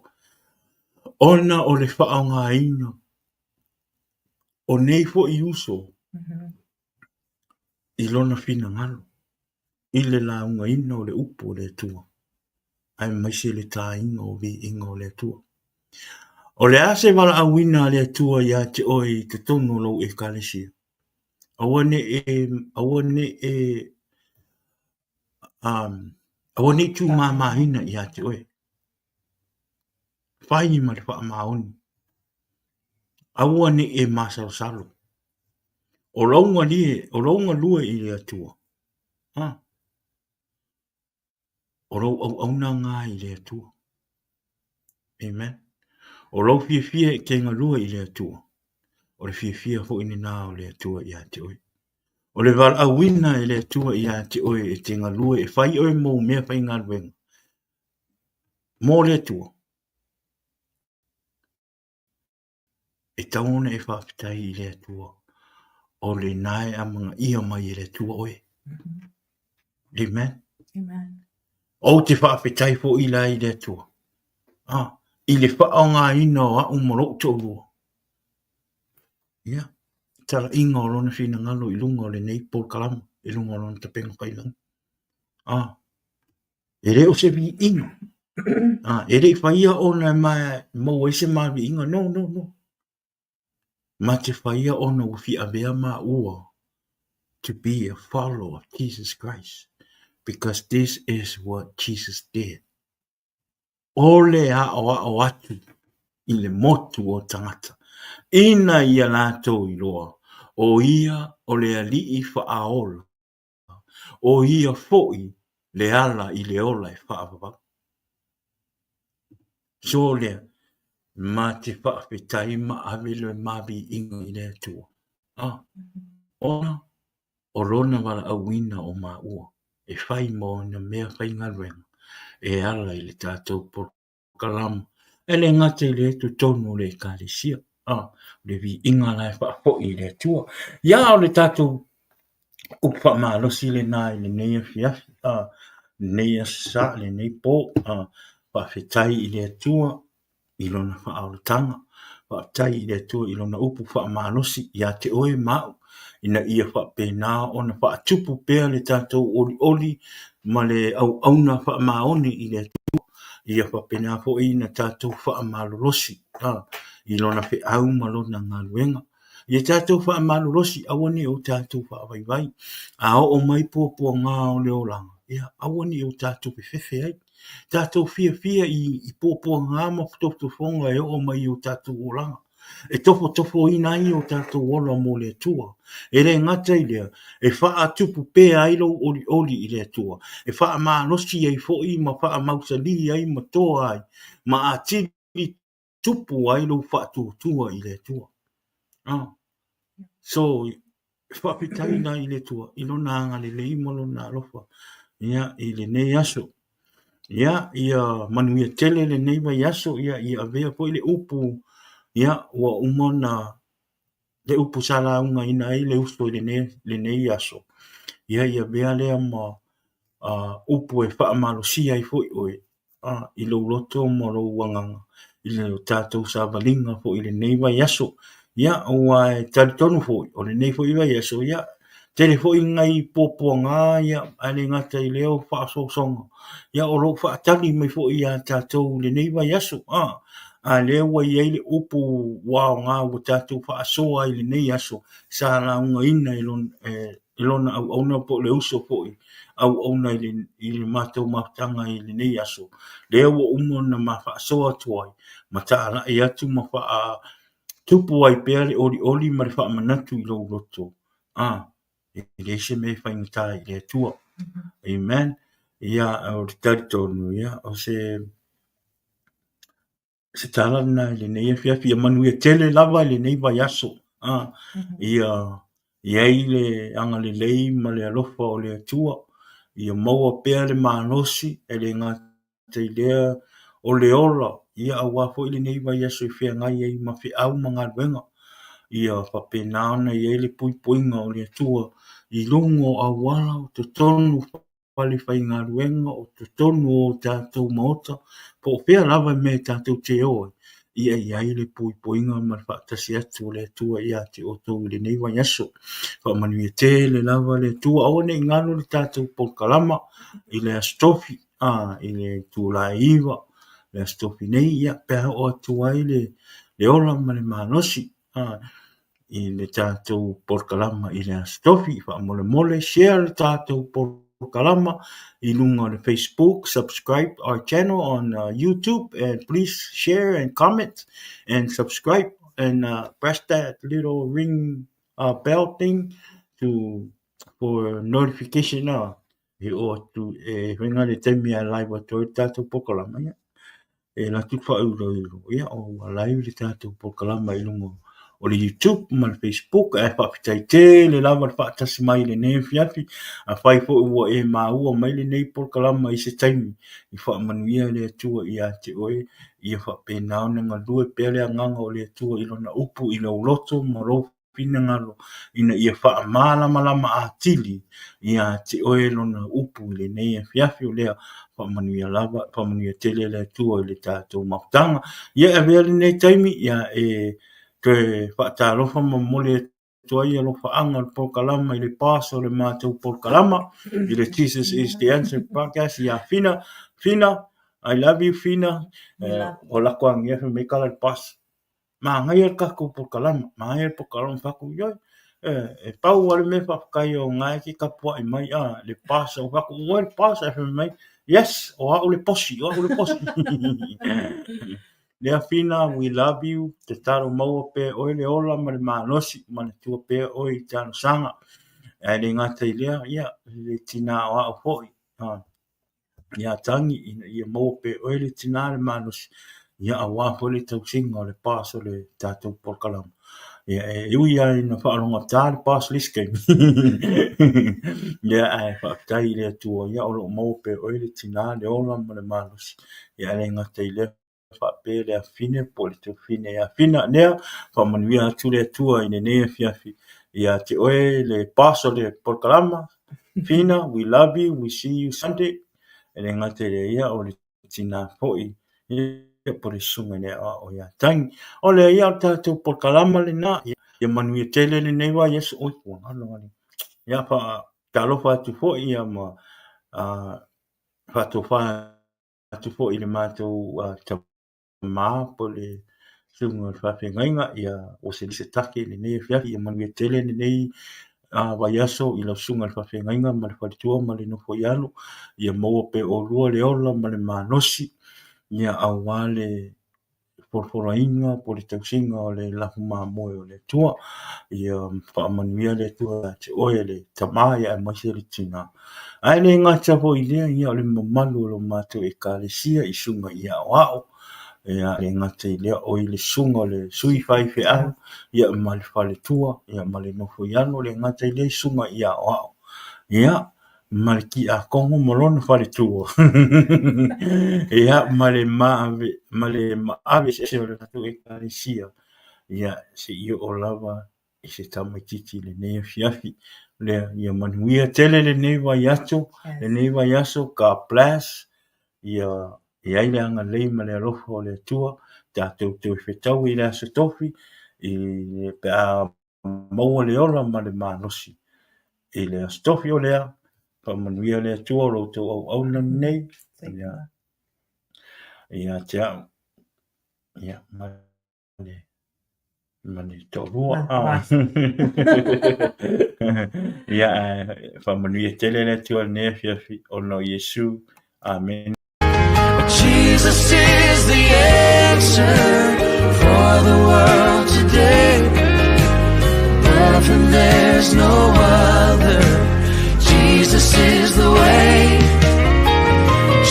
[SPEAKER 1] Ona o le faaaogaina o nei foi uso i lona finagalo i le laugaina o le upu o le Atua, aemaise le taina o viiga o le Atua. O le a se valaauina a le Atua ia te oe i totonu o lou ekalesia? Aua ne i aua ne i aua ne i tūmāmāina ia te oe. Fai ma le faamaoni. Aua ne i e masalosalo. O lou galie, o lou galue i le Atua, ha? O lou auauna ngā i le Atua. Amen. O lou fiafia e te galue i le Atua. O le fiafia foi lena o le Atua ia te oe. O le valaauina e le Atua ia te oe e te galue e fai oe mou mea faigaluega mo le Atua. E tatau ona e faafetai i le Atua o lena e amanaia mai e le Atua oe. Amen.
[SPEAKER 2] Amen.
[SPEAKER 1] Ou te faafetai foi la i le Atua. Ah, i le faaaogaina o a'u ma lo'u toalua. Ia, talaiga o lona finagalo i luga o lenei polokalama, i luga o lona tapena faiilagi. Ah, E le o se viiga. Ah, e le i faia ona e maua ai se maviiga. No, no, no. Ma te faia ona ua fia avea maua to be a follower of Jesus Christ. Because this is what Jesus did. O le aoao atu i le motu o tagata, ina ia latou iloa, o ia o le Alii faaola o ia foi le ala i le ola e faavavau. So lea, ma te faafetai ma ave le maviiga i le Atua, a, ona o lona valaauina o maua e fai ma ona mea faigaluega e ala i le tatou kalama, e le gata i lea totonu o le ekalesia, a, o le viiga la e faafoi i le Atua. Ia, o le tatou upu faamalosi lena i lenei afiafi, a, lenei aso Sa, lenei po, a, faafetai i le Atua i lona faaolataga, faafetai i le Atua i lona upu faamalosi ia te oe ma au, ina ia faapena ona faatupu pea le tatou olioli ma le auauna faamaoni i le Atua, ia faapena foi ona tatou faamalolosi i lona feau ma lona galuega. Ia tatou faamalolosi, aua ne i o tatou faavaivai. A oo mai puapuaga o le olaga, ia aua ne i o tatou fefefe ai. Tatou fiafia i puapuaga ma fotofotofoga e oo mai i o tatou olaga. E tofotofoina ai o tatou ola mo le Atua. E le gata i lea, e faatupu pea ai lou olioli i le Atua, e faamalosi ai foi ma faamausalī ai ma toa ai, ma atili tupu ai lou faatuatua i le Atua. Ah. So, faafetai la i le Atua i lona agalelei ma lona alofa ia i lenei aso. Ia, ia manuia tele lenei vaiaso, ia ia avea foi le upu ia ua uma ona le upu sa laugaina ai le uso i lenei aso. Ia ia avea lea ma upu e faamalosia ai foi oe i lou loto ma lou agaga i le tatou savaliga foi i lenei vaiaso. Ia, aua e talitonu foi, o lenei foi vaiaso, ia, tele foi nai puapuaga, ia, ae le gata i lea o faaosoosoga, ia, o lo o faatali mai foi ia tatou i lenei vaiaso. A lea ua i ai le upu ua aoga ua tatou faasoa ai i lenei aso sa laugaina e lona auauna po o le uso foi auauna i le matou mafutaga i lenei aso, lea ua uma ona ma faasoa atu ai ma talai atu ma faatupu ai pea le olioli ma le faamanatu i lou loto. E leai se mea e faigata i le Atua. Amen. Ia, o le talitonu, ia, o se Se tala lena i lenei afiafi, ia manuia tele lava i lenei vaiaso. Ia i ai le agalelei ma le alofa o le Atua, ia maua pea le malosi e le gata i lea o le ola, ia aua foi lenei vaiaso e feagai ai ma feau ma galuega. Ia faapena ona i ai le puipuiga o le Atua i luga o auala, o totonu fale faigaluega, o totonu o tatou maota, po o fea lava le mea tatou te o ai, ia i ai le puipuiga ma le faatasi atu o le Atua ia te outou i lenei vaiaso. Faamanuia tele lava le Atua, aua ne i galo le tatou polokalama i le Aso Tofi, i le itula e 9 le Aso Tofi nei, ia, pe a oo atu ai le ola ma le malosi. I le tatou polokalama i le Aso Tofi. Faamolemole share le tatou polokalama i luga o le Facebook, subscribe our channel on YouTube and please share and comment and subscribe and press that little ring bell thing to for notification e oo atu e faiga le taimi a live atu ai le tatou polokalama ia. E alu atu le faailoilo, ia ua live le tatou polokalama i luga o le YouTube ma le Facebook. Ae faafetai tele lava le faatasi mai i lenei afiafi. Afai foi ua e maua mai lenei polokalama i se taimi, i faamanuia le Atua ia te oe, ia faapena ona galue pea le agaga o le Atua i lona upu i lou loto ma lou finagalo ina ia faamalamalama atili ia te oe lona upu i lenei afiafi o lea faamanuia lava, faamanuia tele le Atua i le tatou mafutaga. Ia e avea lenei taimi ia e toe faatalofa ma momoli atu ai alofaaga o le polokalama i le boss o le matou polokalama i le Jesus is the Answer podcast ia Fina. Fina, I love you Fina. O lako angia fai mai kala le boss. Manaia le tatou polokalama, manaia le polokalama fai atu, ioe, e pau lava le mea faafetai o lena e te tapuai mai le boss, ou fai atu, o oe le boss? Ae fai mai, yes, o au le posi, o au le posi. Lea Fina, we love you, tatalo maua pea e oe le ola ma le malosi, manatua pea oe i talosaga. Ae le gata i lea, ia, le tina o au foi. Ia Tangi ina ia maua pea e oe le tina le malosi, ia aua foi le tausiga o le boss o le tatou polokalama. Ia e ui lava ina faalogogata le boss i le isi taimi, ia ae faafetai i le Atua ia o lo o maua pea e oe le tina le ola ma le malosi. Ia ae le gata i lea faapea le afafine po o le tuafafine ia Fina. Lea, faamanuia atu le Atua i lenei afiafi ia te oe le boss o le polokalama. Fina, we love you, we see you Sunday. E le gata i lea ia, o le tina foi ia po o le susuga i le aoao ia Tangi. O lea ia o le tatou polokalama lena. Ia manuia tele lenei vaiaso. Oi, ua galo galo. Ia faatalofa atu foi ia ma faatofa atu foi i le matou tama po o le susuga o le faafeagaiga ia Oselise Take i lenei afiafi. Ia manuia tele lenei vaiaso i lau susuga i le faafeagaiga ma le faletua ma le nofo i alo. Ia maua pea e oulua le ola ma le malosi ia aua le folafolaina po o le tausiga o le lafu mamoe o le Atua. Ia faamanuia le Atua ia te oe le tama aemaise le tina. Ae le gata foi i lea, ia o le mamalu o lo matou ekalesia i susuga i aoao, ia le gata i lea, o i le susuga o le sui faifeau, ia ma le faletua, ia ma le nofo i alo, le gata i lea i susuga i aoao. Ia, ma le tiakono ma lona faletua ia ma le maave ma le maave eseese o le tatou ekalesia ia seia oo lava i se tamaitiiti i lenei afiafi. Lea, ia manuia tele lenei vaiaso, lenei vaiaso, God bless. Ia i ai le agalelei ma le alofa o le Atua, tatou toe fetaui i le Aso Tofi, i pe a maua le ola ma le malosi i le Aso Tofi o lea, faamanuia le Atua o lo outou auauna lenei, ia, ia te au, ia, ma le, ma le toalua. Ia, ae faamanuia tele le Atua i lenei afiafi ona o Iesu. Amene. Jesus is the answer for the world today. Above him there's no other. Jesus is the way.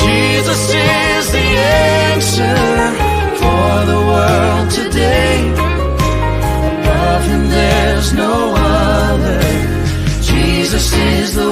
[SPEAKER 1] Jesus is the answer for the world today. Above him there's no other. Jesus is the